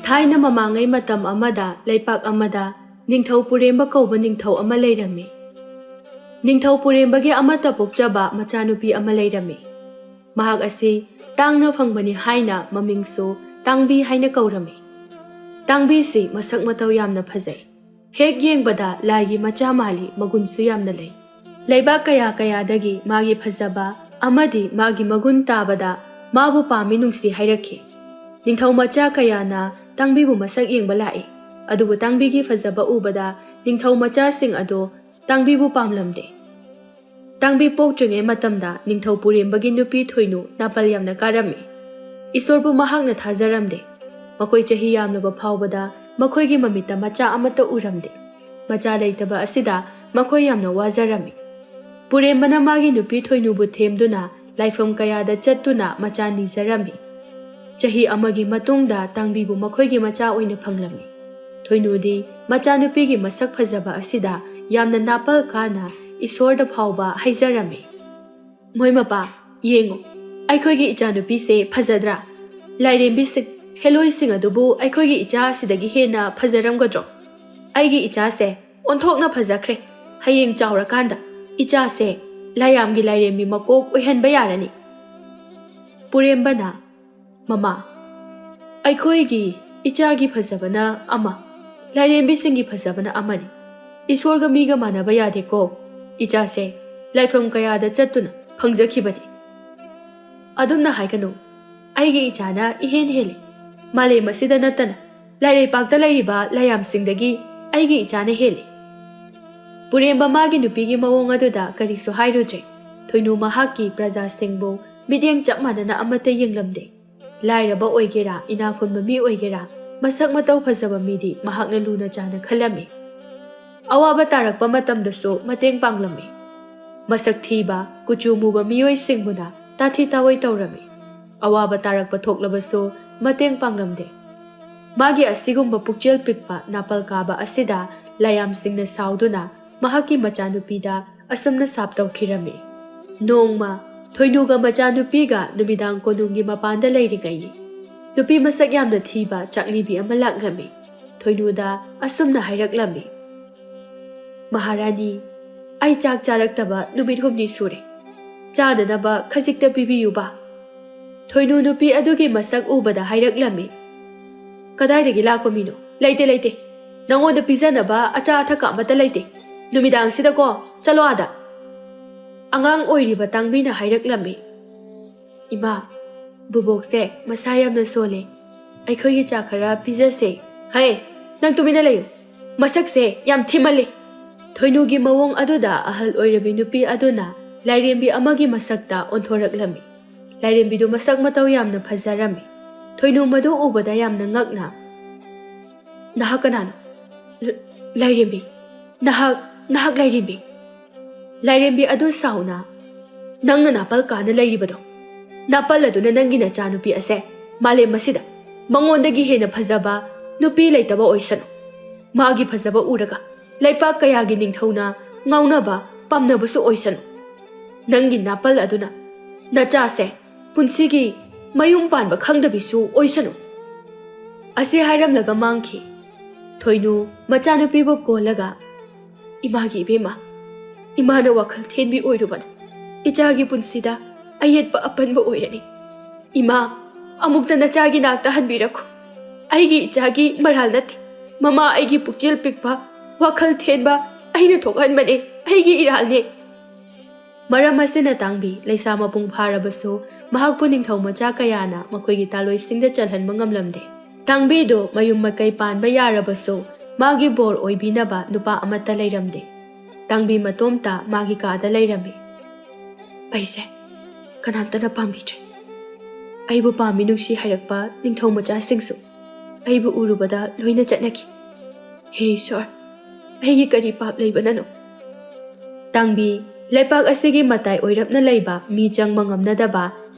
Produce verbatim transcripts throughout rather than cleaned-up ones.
ꯊꯥꯏꯅ ꯃꯃꯥꯡꯉꯩ ꯃꯇꯝ ꯑꯃꯗ ꯂꯩꯄꯥꯛ ꯑꯃꯗ ꯅꯤꯡꯊꯧ ꯄꯨꯔꯦꯝꯕ ꯀꯧꯕ ꯅꯤꯡꯊꯧ ꯑꯃ ꯂꯩꯔꯝꯃꯤ꯫ ꯅꯤꯡꯊꯧ ꯄꯨꯔꯦꯝꯕꯒꯤ ꯑꯃꯠꯇ ꯄꯣꯛꯆꯕ ꯃꯆꯥꯅꯨꯄꯤ ꯑꯃ ꯂꯩꯔꯝꯃꯤ꯫ ꯃꯍꯥꯛ ꯑꯁꯤ ꯇꯥꯡꯅ ꯐꯪꯕꯅꯤ ꯍꯥꯏꯅ ꯃꯃꯤꯡꯁꯨ ꯇꯥꯡꯕꯤ ꯍꯥꯏꯅ ꯀꯧꯔꯝꯃꯤ꯫ ꯇꯥꯡꯕꯤꯁꯤ ꯃꯁꯛ ꯃꯇꯧ ꯌꯥꯝꯅ ꯐꯖꯩ꯫ ꯍꯦꯛ ꯌꯦꯡꯕꯗ ꯂꯥꯏꯒꯤ ꯃꯆꯥ ꯃꯥꯜꯂꯤ, ꯃꯒꯨꯟꯁꯨ ꯌꯥꯝꯅ ꯂꯩ꯫ ꯂꯩꯕꯥꯛ ꯀꯌꯥ ꯀꯌꯥꯗꯒꯤ ꯃꯥꯒꯤ ꯐꯖꯕ ꯑꯃꯗꯤ ꯃꯥꯒꯤ ꯃꯒꯨꯟ ꯇꯥꯕꯗ ꯃꯥꯕꯨ ꯄꯥꯝꯃꯤ ꯅꯨꯡꯁꯤ ꯍꯥꯏꯔꯛꯈꯤ꯫ ꯅꯤꯡꯊꯧ ꯃꯆꯥ ꯀꯌꯥꯅ ꯇꯥꯡꯕꯤꯕꯨ ꯃꯁꯛ ꯌꯦꯡꯕ ꯂꯥꯛꯏ꯫ ꯑꯗꯨꯕꯨ ꯇꯥꯡꯕꯤꯒꯤ ꯐꯖꯕ ꯎꯕꯗ ꯅꯤꯡꯊꯧ ꯃꯆꯥꯁꯤꯡ ꯑꯗꯣ ꯇꯥꯡꯕꯤꯕꯨ ꯄꯥꯝꯂꯝꯗꯦ꯫ ꯇꯥꯡꯕꯤ ꯄꯣꯛꯇ꯭ꯔꯤꯉꯩ ꯃꯇꯝꯗ ꯅꯤꯡꯊꯧ ꯄꯨꯔꯦꯝꯕꯒꯤ ꯅꯨꯄꯤ ꯊꯣꯏꯅꯨ ꯅꯥꯄꯜ ꯌꯥꯝꯅ ꯀꯥꯔꯝꯃꯤ꯫ ꯏꯁꯣꯔꯕꯨ ꯃꯍꯥꯛꯅ ꯊꯥꯖꯔꯝꯗꯦ꯫ ꯃꯈꯣꯏ ꯆꯍꯤ ꯌꯥꯝꯂꯕ ꯐꯥꯎꯕꯗ ꯃꯈꯣꯏꯒꯤ ꯃꯃꯤꯠꯇ ꯃꯆꯥ ꯑꯃꯠꯇ ꯎꯔꯝꯗꯦ꯫ ꯃꯆꯥ ꯂꯩꯇꯕ ꯑꯁꯤꯗ ꯃꯈꯣꯏ ꯌꯥꯝꯅ ꯋꯥꯖꯔꯝꯃꯤ꯫ ꯄꯨꯔꯦꯝꯕꯅ ꯃꯥꯒꯤ ꯅꯨꯄꯤ ꯊꯣꯏꯅꯨꯕꯨ ꯊꯦꯝꯗꯨꯅ ꯂꯥꯏꯐꯝ ꯀꯌꯥꯗ ꯆꯠꯇꯨꯅ ꯃꯆꯥ ꯅꯤꯖꯔꯝꯃꯤ꯫ ꯆꯍꯤ ꯑꯃꯒꯤ ꯃꯇꯨꯡꯗ ꯇꯥꯡꯕꯤꯕꯨ ꯃꯈꯣꯏꯒꯤ ꯃꯆꯥ ꯑꯣꯏꯅ ꯐꯪꯂꯝꯃꯤ꯫ ꯊꯣꯏꯅꯨꯗꯤ ꯃꯆꯥꯅꯨꯄꯤꯒꯤ ꯃꯁꯛ ꯐꯖꯕ ꯑꯁꯤꯗ ꯌꯥꯝꯅ ꯅꯥꯄꯜ ꯀꯥꯅ ꯏꯁꯣꯔꯗ ꯐꯥꯎꯕ ꯍꯥꯏꯖꯔꯝꯃꯤ꯫ "ꯃꯣꯏ ꯃꯄꯥ, ꯌꯦꯡꯉꯨ, ꯑꯩꯈꯣꯏꯒꯤ ꯏꯆꯥꯅꯨꯄꯤꯁꯦ ꯐꯖꯗ꯭ꯔꯥ? ꯂꯥꯏꯔꯦꯝꯕꯤꯁꯤꯡ, ꯍꯦꯂꯣꯏꯁꯤꯡ ꯑꯗꯨꯕꯨ ꯑꯩꯈꯣꯏꯒꯤ ꯏꯆꯥ ꯑꯁꯤꯗꯒꯤ ꯍꯦꯟꯅ ꯐꯖꯔꯝꯒꯗ꯭ꯔꯣ? ꯑꯩꯒꯤ ꯏꯆꯥꯁꯦ ꯑꯣꯟꯊꯣꯛꯅ ꯐꯖꯈ꯭ꯔꯦ꯫ ꯍꯌꯦꯡ ꯆꯥꯎꯔꯀꯥꯟꯗ ꯏꯆꯥꯁꯦ ꯂꯥꯏꯌꯥꯝꯒꯤ ꯂꯥꯏꯔꯦꯝꯕꯤ ꯃꯀꯣꯛ ꯑꯣꯏꯍꯟꯕ ꯌꯥꯔꯅꯤ꯫" ꯄꯨꯔꯦꯝꯕꯅ, "ꯃꯃꯥ, ꯑꯩꯈꯣꯏꯒꯤ ꯏꯆꯥꯒꯤ ꯐꯖꯕꯅ ꯑꯃ, ꯂꯥꯏꯔꯦꯝꯕꯤꯁꯤꯡꯒꯤ ꯐꯖꯕꯅ ꯑꯃꯅꯤ꯫ ꯏꯁꯣꯔꯒ ꯃꯤꯒ ꯃꯥꯟꯅꯕ ꯌꯥꯗꯦꯀꯣ꯫ ꯏꯆꯥꯁꯦ ꯂꯥꯏꯐꯝ ꯀꯌꯥꯗ ꯆꯠꯇꯨꯅ ꯐꯪꯖꯈꯤꯕꯅꯤ꯫" "ꯑꯗꯨꯝꯅ ꯍꯥꯏꯒꯅꯨ꯫ ꯑꯩꯒꯤ ꯏꯆꯥꯅ ꯏꯍꯦꯟ ꯍꯦꯜꯂꯤ꯫ ꯃꯥꯂꯦꯝ ꯑꯁꯤꯗ ꯅꯠꯇꯅ ꯂꯥꯏꯔꯩꯄꯥꯛꯇ ꯂꯩꯔꯤꯕ ꯂꯥꯏꯌꯥꯝꯁꯤꯡꯗꯒꯤ ꯑꯩꯒꯤ ꯏꯆꯥꯅ ꯍꯦꯜꯂꯤ꯫" ꯄꯨꯔꯦꯝꯕ ꯃꯥꯒꯤ ꯅꯨꯄꯤꯒꯤ ꯃꯑꯣꯡ ꯑꯗꯨꯗ ꯀꯔꯤꯁꯨ ꯍꯥꯏꯔꯨꯗ꯭ꯔꯦ꯫ ꯊꯣꯏꯅꯨ ꯃꯍꯥꯛꯀꯤ ꯄ꯭ꯔꯖꯥꯁꯤꯡꯕꯨ ꯃꯤꯠꯌꯦꯡ ꯆꯞ ꯃꯥꯟꯅꯅ ꯑꯃꯠꯇ ꯌꯦꯡꯂꯝꯗꯦ꯫ ꯂꯥꯏꯔꯕ ꯑꯣꯏꯒꯦꯔꯥ, ꯏꯅꯥꯛ ꯈꯨꯟꯕ ꯃꯤ ꯑꯣꯏꯒꯦꯔꯥ, ꯃꯁꯛ ꯃꯇꯧ ꯐꯖꯕ ꯃꯤꯗꯤ ꯃꯍꯥꯛꯅ ꯂꯨꯅ ꯆꯥꯅ ꯈꯜꯂꯝꯃꯤ꯫ ꯑꯋꯥꯕ ꯇꯥꯔꯛꯄ ꯃꯇꯝꯗꯁꯨ ꯃꯇꯦꯡ ꯄꯥꯡꯂꯝꯃꯤ꯫ ꯃꯁꯛ ꯊꯤꯕ, ꯀꯨꯆꯨ ꯃꯨꯕ ꯃꯤꯑꯣꯏꯁꯤꯡꯕꯨꯅ ꯇꯥꯊꯤ ꯇꯥꯑꯣꯏ ꯇꯧꯔꯝꯃꯤ꯫ ꯑꯋꯥꯕ ꯇꯥꯔꯛꯄ ꯊꯣꯛꯂꯕꯁꯨ ꯃꯇꯦꯡ ꯄꯥꯡꯂꯝꯗꯦ꯫ ꯃꯥꯒꯤ ꯑꯁꯤꯒꯨꯝꯕ ꯄꯨꯛꯆꯦꯜ ꯄꯤꯛꯄ ꯅꯥꯄꯜ ꯀꯥꯕ ꯑꯁꯤꯗ ꯂꯥꯏꯌꯥꯝꯁꯤꯡꯅ ꯁꯥꯎꯗꯨꯅ ꯃꯍꯥꯛꯀꯤ ꯃꯆꯥꯅꯨꯄꯤꯗ ꯑꯁꯨꯝꯅ ꯁꯥꯞ ꯇꯧꯈꯤꯔꯝꯃꯤ꯫ ꯅꯣꯡꯃ ꯊꯣꯏꯅꯨꯒ ꯃꯆꯥꯅꯨꯄꯤꯒ ꯅꯨꯃꯤꯗꯥꯡ ꯀꯣꯅꯨꯡꯒꯤ ꯃꯄꯥꯟꯗ ꯂꯩꯔꯤꯉꯩꯅꯤ꯫ ꯅꯨꯄꯤ ꯃꯁꯛ ꯌꯥꯝꯅ ꯊꯤꯕ ꯆꯥꯛꯅꯤꯕꯤ ꯑꯃ ꯂꯥꯛꯂꯝꯃꯤ꯫ ꯊꯣꯏꯅꯨꯗ ꯑꯁꯨꯝꯅ ꯍꯥꯏꯔꯛꯂꯝꯃꯤ, "ꯃꯍꯥꯔꯥꯅꯤ, ꯑꯩ ꯆꯥꯛ ꯆꯥꯔꯛꯇꯕ ꯅꯨꯃꯤꯠ ꯍꯨꯝꯅꯤ ꯁꯨꯔꯦ꯫ ꯆꯥꯅꯅꯕ ꯈꯖꯤꯛꯇ ꯄꯤꯕꯤꯌꯨꯕ?" ꯊꯣꯏꯅꯨ ꯅꯨꯄꯤ ꯑꯗꯨꯒꯤ ꯃꯁꯛ ꯎꯕꯗ ꯍꯥꯏꯔꯛꯂꯝꯃꯤ, "ꯀꯗꯥꯏꯗꯒꯤ ꯂꯥꯛꯄ ꯃꯤꯅꯣ? ꯂꯩꯇꯦ, ꯂꯩꯇꯦ꯫ ꯅꯉꯣꯟꯗ ꯄꯤꯖꯅꯕ ꯑꯆꯥ ꯑꯊꯛꯀ ꯑꯃꯠꯇ ꯂꯩꯇꯦ꯫ ꯅꯨꯃꯤꯗꯥꯡꯁꯤꯗꯀꯣ, ꯆꯠꯂꯣ ꯑꯥꯗ꯫" ꯑꯉꯥꯡ ꯑꯣꯏꯔꯤꯕ ꯇꯥꯡꯕꯤꯅ ꯍꯥꯏꯔꯛꯂꯝꯃꯤ, "ꯏꯃꯥ, ꯕꯨꯕꯣꯛꯁꯦ ꯃꯁꯥ ꯌꯥꯝꯅ ꯁꯣꯜꯂꯦ꯫ ꯑꯩꯈꯣꯏꯒꯤ ꯆꯥꯛ ꯈꯔ ꯄꯤꯖꯁꯦ꯫" "ꯍꯩ, ꯅꯪ ꯇꯨꯃꯤꯟꯅ ꯂꯩꯌꯨ꯫ ꯃꯁꯛꯁꯦ ꯌꯥꯝ ꯊꯤꯃꯜꯂꯤ꯫" ꯊꯣꯏꯅꯨꯒꯤ ꯃꯑꯣꯡ ꯑꯗꯨꯗ ꯑꯍꯜ ꯑꯣꯏꯔꯕꯤ ꯅꯨꯄꯤ ꯑꯗꯨꯅ ꯂꯥꯏꯔꯦꯝꯕꯤ ꯑꯃꯒꯤ ꯃꯁꯛꯇ ꯑꯣꯟꯊꯣꯔꯛꯂꯝꯃꯤ꯫ ꯂꯥꯏꯔꯦꯝꯕꯤꯗꯨ ꯃꯁꯛ ꯃꯇꯧ ꯌꯥꯝꯅ ꯐꯖꯔꯝꯃꯤ꯫ ꯊꯣꯏꯅꯨ ꯃꯗꯨ ꯎꯕꯗ ꯌꯥꯝꯅ ꯉꯛꯅ, "ꯅꯍꯥꯛ ꯀꯅꯥꯅꯣ?" "ꯂ-, ꯂꯥꯏꯔꯦꯝꯕꯤ꯫ ꯅꯍꯥꯛ, ꯅꯍꯥꯛ ꯂꯥꯏꯔꯦꯝꯕꯤ?" ꯂꯥꯏꯔꯦꯝꯕꯤ ꯑꯗꯨ ꯁꯥꯎꯅ, "ꯅꯪꯅ ꯅꯥꯄꯜ ꯀꯥꯅ ꯂꯩꯔꯤꯕꯗꯣ, ꯅꯥꯄꯜ ꯑꯗꯨꯅ ꯅꯪꯒꯤ ꯅꯆꯥꯅꯨꯄꯤ ꯑꯁꯦ ꯃꯥꯂꯦꯝ ꯑꯁꯤꯗ ꯃꯉꯣꯟꯗꯒꯤ ꯍꯦꯟꯅ ꯐꯖꯕ ꯅꯨꯄꯤ ꯂꯩꯇꯕ ꯑꯣꯏꯁꯅꯨ꯫ ꯃꯥꯒꯤ ꯐꯖꯕ ꯎꯔꯒ ꯂꯩꯄꯥꯛ ꯀꯌꯥꯒꯤ ꯅꯤꯡꯊꯧꯅ ꯉꯥꯎꯅꯕ ꯄꯥꯝꯅꯕꯁꯨ ꯑꯣꯏꯁꯅꯨ꯫ ꯅꯪꯒꯤ ꯅꯥꯄꯜ ꯑꯗꯨꯅ ꯅꯆꯥꯁꯦ ꯄꯨꯟꯁꯤꯒꯤ ꯃꯌꯨꯝ ꯄꯥꯟꯕ ꯈꯪꯗꯕꯤꯁꯨ ꯑꯣꯏꯁꯅꯨ꯫" ꯑꯁꯤ ꯍꯥꯏꯔꯝꯂꯒ ꯃꯥꯡꯈꯤ꯫ ꯊꯣꯏꯅꯨ ꯃꯆꯥꯅꯨꯄꯤꯕꯨ ꯀꯣꯜꯂꯒ, "ꯏꯃꯥꯒꯤ ꯏꯕꯦꯝꯃ, ꯏꯃꯥꯅ ꯋꯥꯈꯜ ꯊꯦꯟꯕꯤ ꯑꯣꯏꯔꯨꯕꯅ ꯏꯆꯥꯒꯤ ꯄꯨꯟꯁꯤꯗ ꯑꯌꯦꯠꯄ ꯑꯄꯟꯕ ꯑꯣꯏꯔꯅꯤ꯫ ꯏꯃꯥ, ꯑꯃꯨꯛꯇ ꯅꯆꯥꯒꯤ ꯅꯥꯛꯇ ꯍꯟꯕꯤꯔꯛꯈꯣ꯫ ꯑꯩꯒꯤ ꯏꯆꯥꯒꯤ ꯃꯔꯥꯜ ꯅꯠꯇꯦ꯫ ꯃꯃꯥ ꯑꯩꯒꯤ ꯄꯨꯛꯆꯦꯜ ꯄꯤꯛꯄ, ꯋꯥꯈꯜ ꯊꯦꯟꯕ ꯑꯩꯅ ꯊꯣꯛꯍꯟꯕꯅꯦ, ꯑꯩꯒꯤ ꯏꯔꯥꯜꯅꯦ꯫" ꯃꯔꯝ ꯑꯁꯤꯅ ꯇꯥꯡꯕꯤ ꯂꯩꯁꯥ ꯃꯄꯨꯡ ꯐꯥꯔꯕꯁꯨ ꯃꯍꯥꯛꯄꯨ ꯅꯤꯡꯊꯧ ꯃꯆꯥ ꯀꯌꯥꯅ ꯃꯈꯣꯏꯒꯤ ꯇꯥꯂꯣꯏꯁꯤꯡꯗ ꯆꯜꯍꯟꯕ ꯉꯝꯂꯝꯗꯦ꯫ ꯇꯥꯡꯕꯤꯗꯨ ꯃꯌꯨꯝ ꯃꯀꯩ ꯄꯥꯟꯕ ꯌꯥꯔꯕꯁꯨ ꯃꯥꯒꯤ ꯕꯣꯔ ꯑꯣꯏꯕꯤꯅꯕ ꯅꯨꯄꯥ ꯑꯃꯠꯇ ꯂꯩꯔꯝꯗꯦ꯫ ꯇꯥꯡꯕꯤ ꯃꯇꯣꯝꯇ ꯃꯥꯒꯤ ꯀꯥꯗ ꯂꯩꯔꯝꯃꯤ꯫ "ꯑꯩꯁꯦ ꯀꯅꯥꯝꯇꯅ ꯄꯥꯝꯕꯤꯗ꯭ꯔꯦ꯫ ꯑꯩꯕꯨ ꯄꯥꯝꯃꯤ ꯅꯨꯡꯁꯤ ꯍꯥꯏꯔꯛꯄ ꯅꯤꯡꯊꯧ ꯃꯆꯥꯁꯤꯡꯁꯨ ꯑꯩꯕꯨ ꯎꯔꯨꯕꯗ ꯂꯣꯏꯅ ꯆꯠꯅꯈꯤ꯫ ꯍꯦ ꯏꯁꯣꯔ, ꯑꯩꯒꯤ ꯀꯔꯤ ꯄꯥꯞ ꯂꯩꯕꯅꯅꯣ?" ꯇꯥꯡꯕꯤ ꯂꯩꯄꯥꯛ ꯑꯁꯤꯒꯤ ꯃꯇꯥꯏ ꯑꯣꯏꯔꯞꯅ ꯂꯩꯕ ꯃꯤ ꯆꯪꯕ ꯉꯝꯅꯗꯕ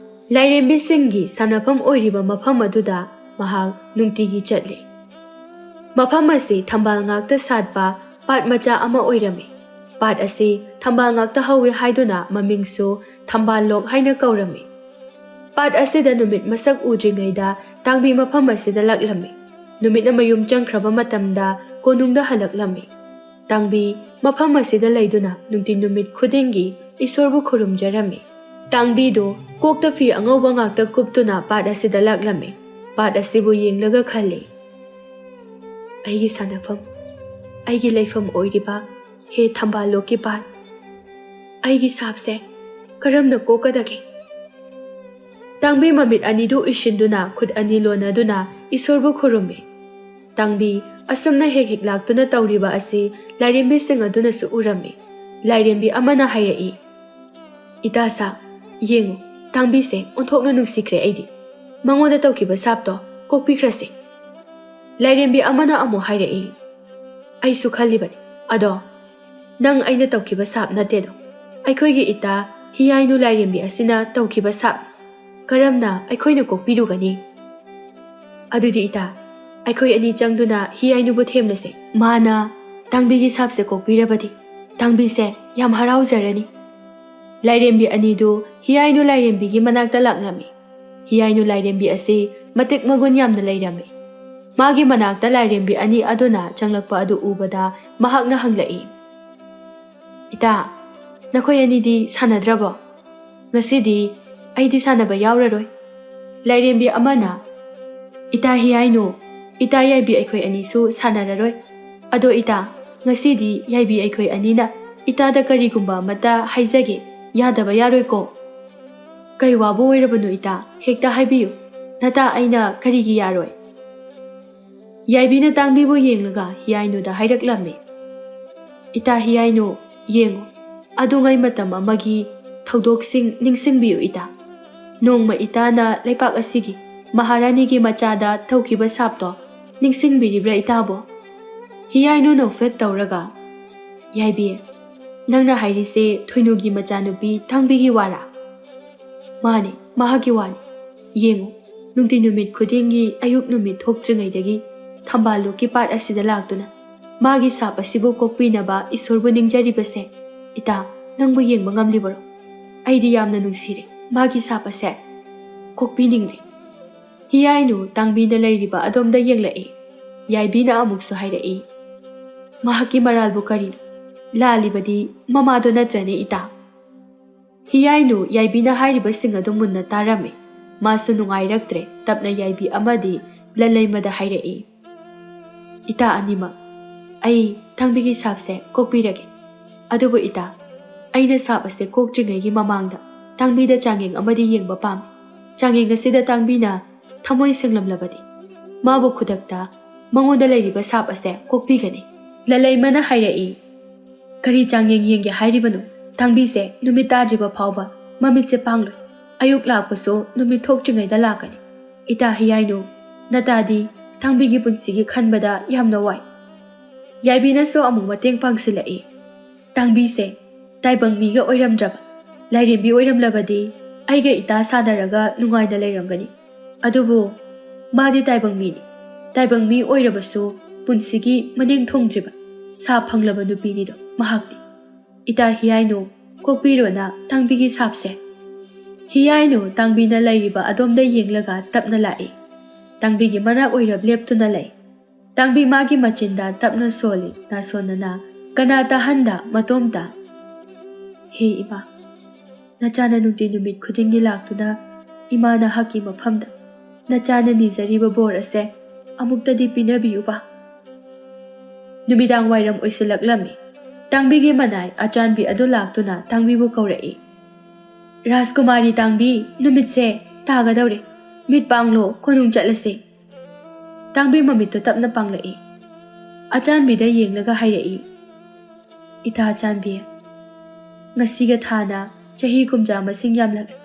ꯂꯥꯏꯔꯦꯝꯕꯤꯁꯤꯡꯒꯤ ꯁꯥꯟꯅꯐꯝ ꯑꯣꯏꯔꯤꯕ ꯃꯐꯝ ꯑꯗꯨꯗ ꯃꯍꯥꯛ ꯅꯨꯡꯇꯤꯒꯤ ꯆꯠꯂꯤ꯫ ꯃꯐꯝ ꯑꯁꯤ ꯊꯝꯕꯥꯜ ꯉꯥꯛꯇ ꯁꯥꯠꯄ ꯄꯥꯠ ꯃꯆꯥ ꯑꯃ ꯑꯣꯏꯔꯝꯃꯤ꯫ ꯄꯥꯠ ꯑꯁꯤ ꯊꯝꯕꯥꯜ ꯉꯥꯛꯇ ꯍꯧꯏ ꯍꯥꯏꯗꯨꯅ ꯃꯃꯤꯡꯁꯨ ꯊꯝꯕꯥꯜ ꯂꯣꯛ ꯍꯥꯏꯅ ꯀꯧꯔꯝꯃꯤ꯫ ꯄꯥꯠ ꯑꯁꯤꯗ ꯅꯨꯃꯤꯠ ꯃꯁꯛ ꯎꯗ꯭ꯔꯤꯉꯩꯗ ꯇꯥꯡꯕꯤ ꯃꯐꯝ ꯑꯁꯤꯗ ꯂꯥꯛꯂꯝꯃꯤ꯫ ꯅꯨꯃꯤꯠꯅ ꯃꯌꯨꯝ ꯆꯪꯈ꯭ꯔꯕ ꯃꯇꯝꯗ ꯀꯣꯅꯨꯡꯗ ꯍꯜꯂꯛꯂꯝꯃꯤ꯫ ꯇꯥꯡꯕꯤ ꯃꯐꯝ ꯑꯁꯤꯗ ꯂꯩꯗꯨꯅ ꯅꯨꯡꯇꯤ ꯅꯨꯃꯤꯠ ꯈꯨꯗꯤꯡꯒꯤ ꯏꯁꯣꯔꯕꯨ ꯈꯨꯔꯨꯝꯖꯔꯝꯃꯤ꯫ ꯇꯥꯡꯕꯤꯗꯨ ꯀꯣꯛꯇ ꯐꯤ ꯑꯉꯧꯕ ꯉꯥꯛꯇ ꯀꯨꯞꯇꯨꯅ ꯄꯥꯠ ꯑꯁꯤꯗ ꯂꯥꯛꯂꯝꯃꯤ꯫ ꯄꯥꯠ ꯑꯁꯤꯕꯨ ꯌꯦꯡꯂꯒ ꯈꯜꯂꯤ, "ꯑꯩꯒꯤ ꯁꯥꯟꯅꯐꯝ, ꯑꯩꯒꯤ ꯂꯩꯐꯝ ꯑꯣꯏꯔꯤꯕ ꯍꯦ ꯊꯝꯕꯥꯜ ꯂꯣꯛꯀꯤ ꯄꯥꯠ, ꯑꯩꯒꯤ ꯁꯥꯞꯁꯦ ꯀꯔꯝꯅ ꯀꯣꯛꯀꯗꯒꯦ?" ꯇꯥꯡꯕꯤ ꯃꯃꯤꯠ ꯑꯅꯤꯗꯨ ꯎꯏꯁꯤꯟꯗꯨꯅ ꯈꯨꯠ ꯑꯅꯤ ꯂꯣꯟꯅꯗꯨꯅ ꯏꯁꯣꯔꯕꯨ ꯈꯨꯔꯨꯝꯃꯤ꯫ ꯇꯥꯡꯕꯤ ꯑꯁꯨꯝꯅ ꯍꯦꯛ ꯍꯦꯛ ꯂꯥꯛꯇꯨꯅ ꯇꯧꯔꯤꯕ ꯑꯁꯤ ꯂꯥꯏꯔꯦꯝꯕꯤꯁꯤꯡ ꯑꯗꯨꯅꯁꯨ ꯎꯔꯝꯃꯤ꯫ ꯂꯥꯏꯔꯦꯝꯕꯤ ꯑꯃꯅ ꯍꯥꯏꯔꯛꯏ, "ꯏꯇꯥ ꯁꯥ, ꯌꯦꯡꯉꯨ, ꯇꯥꯡꯕꯤꯁꯦ ꯑꯣꯟꯊꯣꯛꯅ ꯅꯨꯡꯁꯤꯈ꯭ꯔꯦ ꯑꯩꯗꯤ꯫ ꯃꯉꯣꯟꯗ ꯇꯧꯈꯤꯕ ꯁꯥꯞꯇꯣ ꯀꯣꯛꯄꯤꯈ꯭ꯔꯁꯤ꯫" ꯂꯥꯏꯔꯦꯝꯕꯤ ꯑꯃꯅ ꯑꯃꯨꯛ ꯍꯥꯏꯔꯛꯏ, "ꯑꯩꯁꯨ ꯈꯜꯂꯤꯕꯅꯤ꯫ ꯑꯗꯣ ꯅꯪ ꯑꯩꯅ ꯇꯧꯈꯤꯕ ꯁꯥꯞ ꯅꯠꯇꯦꯗꯣ꯫ ꯑꯩꯈꯣꯏꯒꯤ ꯏꯇꯥ ꯍꯤꯌꯥꯏꯅꯨ ꯂꯥꯏꯔꯦꯝꯕꯤ ꯑꯁꯤꯅ ꯇꯧꯈꯤꯕ ꯁꯥꯞ꯫ ꯀꯔꯝꯅ ꯑꯩꯈꯣꯏꯅ ꯀꯣꯛꯄꯤꯔꯨꯒꯅꯤ? ꯑꯗꯨꯗꯤ ꯏꯇꯥ, ꯑꯩꯈꯣꯏ ꯑꯅꯤ ꯆꯪꯗꯨꯅ ꯍꯤꯌꯥꯏꯅꯨꯕꯨ ꯊꯦꯝꯂꯁꯦ꯫ ꯃꯥꯅ ꯇꯥꯡꯕꯤꯒꯤ ꯁꯥꯞꯁꯦ ꯀꯣꯛꯄꯤꯔꯕꯗꯤ ꯇꯥꯡꯕꯤꯁꯦ ꯌꯥꯝ ꯍꯔꯥꯎꯖꯔꯅꯤ꯫" ꯂꯥꯏꯔꯦꯝꯕꯤ ꯑꯅꯤꯗꯨ ꯍꯤꯌꯥꯏꯅꯨ ꯂꯥꯏꯔꯦꯝꯕꯤꯒꯤ ꯃꯅꯥꯛꯇ ꯂꯥꯛꯂꯝꯃꯤ꯫ ꯍꯤꯌꯥꯏꯅꯨ ꯂꯥꯏꯔꯦꯝꯕꯤ ꯑꯁꯤ ꯃꯇꯤꯛ ꯃꯒꯨꯟ ꯌꯥꯝꯅ ꯂꯩꯔꯝꯃꯤ꯫ ꯃꯥꯒꯤ ꯃꯅꯥꯛꯇ ꯂꯥꯏꯔꯦꯝꯕꯤ ꯑꯅꯤ ꯑꯗꯨꯅ ꯆꯪꯂꯛꯄ ꯑꯗꯨ ꯎꯕꯗ ꯃꯍꯥꯛꯅ ꯍꯪꯂꯛꯏ, "ꯏꯇꯥ, ꯅꯈꯣꯏ ꯑꯅꯤꯗꯤ ꯁꯥꯟꯅꯗ꯭ꯔꯕꯣ? ꯉꯁꯤꯗꯤ ꯑꯩꯗꯤ ꯁꯥꯟꯅꯕ ꯌꯥꯎꯔꯔꯣꯏ꯫" ꯂꯥꯏꯔꯦꯝꯕꯤ ꯑꯃꯅ, "ꯏꯇꯥ ꯍꯤꯌꯥꯏꯅꯨ, ꯏꯇꯥ ꯌꯥꯏꯕꯤ ꯑꯩꯈꯣꯏ ꯑꯅꯤꯁꯨ ꯁꯥꯟꯅꯔꯔꯣꯏ꯫ ꯑꯗꯣ ꯏꯇꯥ, ꯉꯁꯤꯗꯤ ꯌꯥꯏꯕꯤ ꯑꯩꯈꯣꯏ ꯑꯅꯤꯅ ꯏꯇꯥꯗ ꯀꯔꯤꯒꯨꯝꯕ ꯑꯃꯠꯇ ꯍꯥꯏꯖꯒꯦ, ꯌꯥꯗꯕ ꯌꯥꯔꯣꯏꯀꯣ?" "ꯀꯩ ꯋꯥꯕꯨ ꯑꯣꯏꯔꯕꯅꯣ ꯏꯇꯥ? ꯍꯦꯛꯇ ꯍꯥꯏꯕꯤꯌꯨ꯫ ꯅꯇꯥ ꯑꯩꯅ ꯀꯔꯤꯒꯤ ꯌꯥꯔꯣꯏ?" ꯌꯥꯏꯕꯤꯅ ꯇꯥꯡꯕꯤꯕꯨ ꯌꯦꯡꯂꯒ ꯍꯤꯌꯥꯏꯅꯨꯗ ꯍꯥꯏꯔꯛꯂꯝꯃꯤ, "ꯏꯇꯥ ꯍꯤꯌꯥꯏꯅꯨ, ꯌꯦꯡꯉꯨ, ꯑꯗꯨꯉꯩ ꯃꯇꯝ ꯑꯃꯒꯤ ꯊꯧꯗꯣꯛꯁꯤꯡ ꯅꯤꯡꯁꯤꯡꯕꯤꯌꯨ ꯏꯇꯥ꯫ ꯅꯣꯡꯃ ꯏꯇꯥꯅ ꯂꯩꯄꯥꯛ ꯑꯁꯤꯒꯤ ꯃꯍꯥꯔꯥꯅꯤꯒꯤ ꯃꯆꯥꯗ ꯇꯧꯈꯤꯕ ꯁꯥꯞꯇꯣ ꯅꯤꯡꯁꯤꯡꯕꯤꯔꯤꯕ꯭ꯔꯥ ꯏꯇꯥꯕꯣ?" ꯍꯤꯌꯥꯏꯅꯨ ꯅꯣꯛꯐꯦꯠ ꯇꯧꯔꯒ, "ꯌꯥꯏꯕꯤ, ꯅꯪꯅ ꯍꯥꯏꯔꯤꯁꯦ ꯊꯣꯏꯅꯨꯒꯤ ꯃꯆꯥꯅꯨꯄꯤ ꯇꯥꯡꯕꯤꯒꯤ ꯋꯥꯔꯥ?" "ꯃꯥꯅꯤ, ꯃꯍꯥꯛꯀꯤ ꯋꯥꯅꯤ꯫ ꯌꯦꯡꯉꯨ, ꯅꯨꯡꯇꯤ ꯅꯨꯃꯤꯠ ꯈꯨꯗꯤꯡꯒꯤ ꯑꯌꯨꯛ ꯅꯨꯃꯤꯠ ꯊꯣꯛꯇ꯭ꯔꯤꯉꯩꯗꯒꯤ ꯊꯝꯕꯥꯜ ꯂꯣꯛꯀꯤ ꯄꯥꯠ ꯑꯁꯤꯗ ꯂꯥꯛꯇꯨꯅ ꯃꯥꯒꯤ ꯁꯥꯞ ꯑꯁꯤꯕꯨ ꯀꯣꯛꯄꯤꯅꯕ ꯏꯁꯣꯔꯕꯨ ꯅꯤꯡꯖꯔꯤꯕꯁꯦ꯫ ꯏꯇꯥ, ꯅꯪꯕꯨ ꯌꯦꯡꯕ ꯉꯝꯂꯤꯕꯔꯣ? ꯑꯩꯗꯤ ꯌꯥꯝꯅ ꯅꯨꯡꯁꯤꯔꯦ꯫ ꯃꯥꯒꯤ ꯁꯥꯞ ꯑꯁꯦ ꯀꯣꯛꯄꯤꯅꯤꯡꯂꯦ꯫" ꯍꯤꯌꯥꯏꯅꯨ ꯇꯥꯡꯕꯤꯅ ꯂꯩꯔꯤꯕ ꯑꯗꯣꯝꯗ ꯌꯦꯡꯂꯛꯏ꯫ ꯌꯥꯏꯕꯤꯅ ꯑꯃꯨꯛꯁꯨ ꯍꯥꯏꯔꯛꯏ, "ꯃꯍꯥꯛꯀꯤ ꯃꯔꯥꯜꯕꯨ ꯀꯔꯤꯅꯣ? ꯂꯥꯜꯂꯤꯕꯗꯤ ꯃꯃꯥꯗꯣ ꯅꯠꯇ꯭ꯔꯅꯦ, ꯏꯇꯥ?" ꯍꯤꯌꯥꯏꯅꯨ ꯌꯥꯏꯕꯤꯅ ꯍꯥꯏꯔꯤꯕꯁꯤꯡ ꯑꯗꯨ ꯃꯨꯟꯅ ꯇꯥꯔꯝꯃꯤ꯫ ꯃꯥꯁꯨ ꯅꯨꯡꯉꯥꯏꯔꯛꯇ꯭ꯔꯦ꯫ ꯇꯞꯅ ꯌꯥꯏꯕꯤ ꯑꯃꯗꯤ ꯂꯜꯂꯩꯃꯗ ꯍꯥꯏꯔꯛꯏ, "ꯏꯇꯥ ꯑꯅꯤꯃꯛ, ꯑꯩ ꯇꯥꯡꯕꯤꯒꯤ ꯁꯥꯞꯁꯦ ꯀꯣꯛꯄꯤꯔꯒꯦ꯫ ꯑꯗꯨꯕꯨ ꯏꯇꯥ, ꯑꯩꯅ ꯁꯥꯞ ꯑꯁꯦ ꯀꯣꯛꯇ꯭ꯔꯤꯉꯩꯒꯤ ꯃꯃꯥꯡꯗ ꯇꯥꯡꯕꯤꯗ ꯆꯥꯡꯌꯦꯡ ꯑꯃꯗꯤ ꯌꯦꯡꯕ ꯄꯥꯝꯃꯤ꯫ ꯆꯥꯡꯌꯦꯡ ꯑꯁꯤꯗ ꯇꯥꯡꯕꯤꯅ ꯊꯃꯣꯏ ꯁꯦꯡꯂꯝꯂꯕꯗꯤ, ꯃꯥꯕꯨ ꯈꯨꯗꯛꯇ ꯃꯉꯣꯟꯗ ꯂꯩꯔꯤꯕ ꯁꯥꯞ ꯑꯁꯦ ꯀꯣꯛꯄꯤꯒꯅꯤ꯫" ꯂꯂꯩꯃꯅ ꯍꯥꯏꯔꯛꯏ, "ꯀꯔꯤ ꯆꯥꯡꯌꯦꯡ ꯌꯦꯡꯒꯦ ꯍꯥꯏꯔꯤꯕꯅꯣ? ꯇꯥꯡꯕꯤꯁꯦ ꯅꯨꯃꯤꯠ ꯇꯥꯗ꯭ꯔꯤꯕ ꯐꯥꯎꯕ ꯃꯃꯤꯠꯁꯦ ꯄꯥꯡꯂꯣꯏ꯫ ꯑꯌꯨꯛ ꯂꯥꯛꯄꯁꯨ ꯅꯨꯃꯤꯠ ꯊꯣꯛꯇ꯭ꯔꯤꯉꯩꯗ ꯂꯥꯛꯀꯅꯤ꯫ ꯏꯇꯥ ꯍꯤꯌꯥꯏꯅꯨ, ꯅꯇꯥꯗꯤ ꯇꯥꯡꯕꯤꯒꯤ ꯄꯨꯟꯁꯤꯒꯤ ꯈꯟꯕꯗ ꯌꯥꯝꯅ ꯋꯥꯏ꯫" ꯌꯥꯏꯕꯤꯅꯁꯨ ꯑꯃꯨꯛ ꯃꯇꯦꯡ ꯄꯥꯡꯁꯤꯜꯂꯛꯏ, "ꯇꯥꯡꯕꯤꯁꯦ ꯇꯥꯏꯕꯪ ꯃꯤꯒ ꯑꯣꯏꯔꯝꯗ꯭ꯔꯕ, ꯂꯥꯏꯔꯦꯝꯕꯤ ꯑꯣꯏꯔꯝꯂꯕꯗꯤ ꯑꯩꯒ ꯏꯇꯥ ꯁꯥꯟꯅꯔꯒ ꯅꯨꯡꯉꯥꯏꯅ ꯂꯩꯔꯝꯒꯅꯤ꯫ ꯑꯗꯨꯕꯨ ꯃꯥꯗꯤ ꯇꯥꯏꯕꯪ ꯃꯤꯅꯤ꯫ ꯇꯥꯏꯕꯪ ꯃꯤ ꯑꯣꯏꯔꯕꯁꯨ ꯄꯨꯟꯁꯤꯒꯤ ꯃꯅꯤꯡ ꯊꯨꯡꯗ꯭ꯔꯤꯕ ꯁꯥ ꯐꯪꯂꯕ ꯅꯨꯄꯤꯅꯤꯗꯣ ꯃꯍꯥꯛꯇꯤ꯫ ꯏꯇꯥ ꯍꯤꯌꯥꯏꯅꯨ, ꯀꯣꯛꯄꯤꯔꯣꯅ ꯇꯥꯡꯕꯤꯒꯤ ꯁꯥꯞꯁꯦ꯫" ꯍꯤꯌꯥꯏꯅꯨ ꯇꯥꯡꯕꯤꯅ ꯂꯩꯔꯤꯕ ꯑꯗꯣꯝꯗ ꯌꯦꯡꯂꯒ ꯇꯞꯅ ꯂꯥꯛꯏ꯫ ꯇꯥꯡꯕꯤꯒꯤ ꯃꯅꯥꯛ ꯑꯣꯏꯔꯞ ꯂꯦꯞꯇꯨꯅ ꯂꯩ꯫ ꯇꯥꯡꯕꯤ ꯃꯥꯒꯤ ꯃꯆꯤꯟꯗ ꯇꯞꯅ ꯁꯣꯜꯂꯤ, ꯅꯥꯁꯣꯟꯅꯅ ꯀꯅꯥ ꯇꯥꯍꯟꯗ ꯃꯇꯣꯝꯇ, "ꯍꯦ ꯏꯃꯥ, ꯅꯆꯥꯅ ꯅꯨꯡꯇꯤ ꯅꯨꯃꯤꯠ ꯈꯨꯗꯤꯡꯒꯤ ꯂꯥꯛꯇꯨꯅ ꯏꯃꯥ ꯅꯍꯥꯛꯀꯤ ꯃꯐꯝꯗ ꯅꯆꯥꯅ ꯅꯤꯖꯔꯤꯕ ꯕꯣꯔ ꯑꯁꯦ ꯑꯃꯨꯛꯇꯗꯤ ꯄꯤꯅꯕꯤꯌꯨꯕ꯫" ꯅꯨꯃꯤꯗꯥꯡ ꯋꯥꯏꯔꯝ ꯑꯣꯏꯁꯤꯜꯂꯛꯂꯝꯃꯤ꯫ ꯇꯥꯡꯕꯤꯒꯤ ꯃꯅꯥꯏ ꯑꯆꯥꯟꯕꯤ ꯑꯗꯨ ꯂꯥꯛꯇꯨꯅ ꯇꯥꯡꯕꯤꯕꯨ ꯀꯧꯔꯛꯏ꯫ "ꯔꯥꯖꯀꯨꯃꯥꯔꯤ ꯇꯥꯡꯕꯤ, ꯅꯨꯃꯤꯠꯁꯦ ꯇꯥꯒꯗꯧꯔꯦ꯫ ꯃꯤꯠ ꯄꯥꯡꯂꯣ, ꯀꯣꯅꯨꯡ ꯆꯠꯂꯁꯤ꯫" ꯇꯥꯡꯕꯤ ꯃꯃꯤꯠꯇꯨ ꯇꯞꯅ ꯄꯥꯡꯂꯛꯏ꯫ ꯑꯆꯥꯟꯕꯤꯗ ꯌꯦꯡꯂꯒ ꯍꯥꯏꯔꯛꯏ, "ꯏꯇꯥ ꯑꯆꯥꯟꯕꯤ, ꯉꯁꯤꯒ ꯊꯥꯅ ꯆꯍꯤ ꯀꯨꯝꯖꯥ ꯃꯁꯤꯡ ꯌꯥꯝꯂꯛꯂꯦ꯫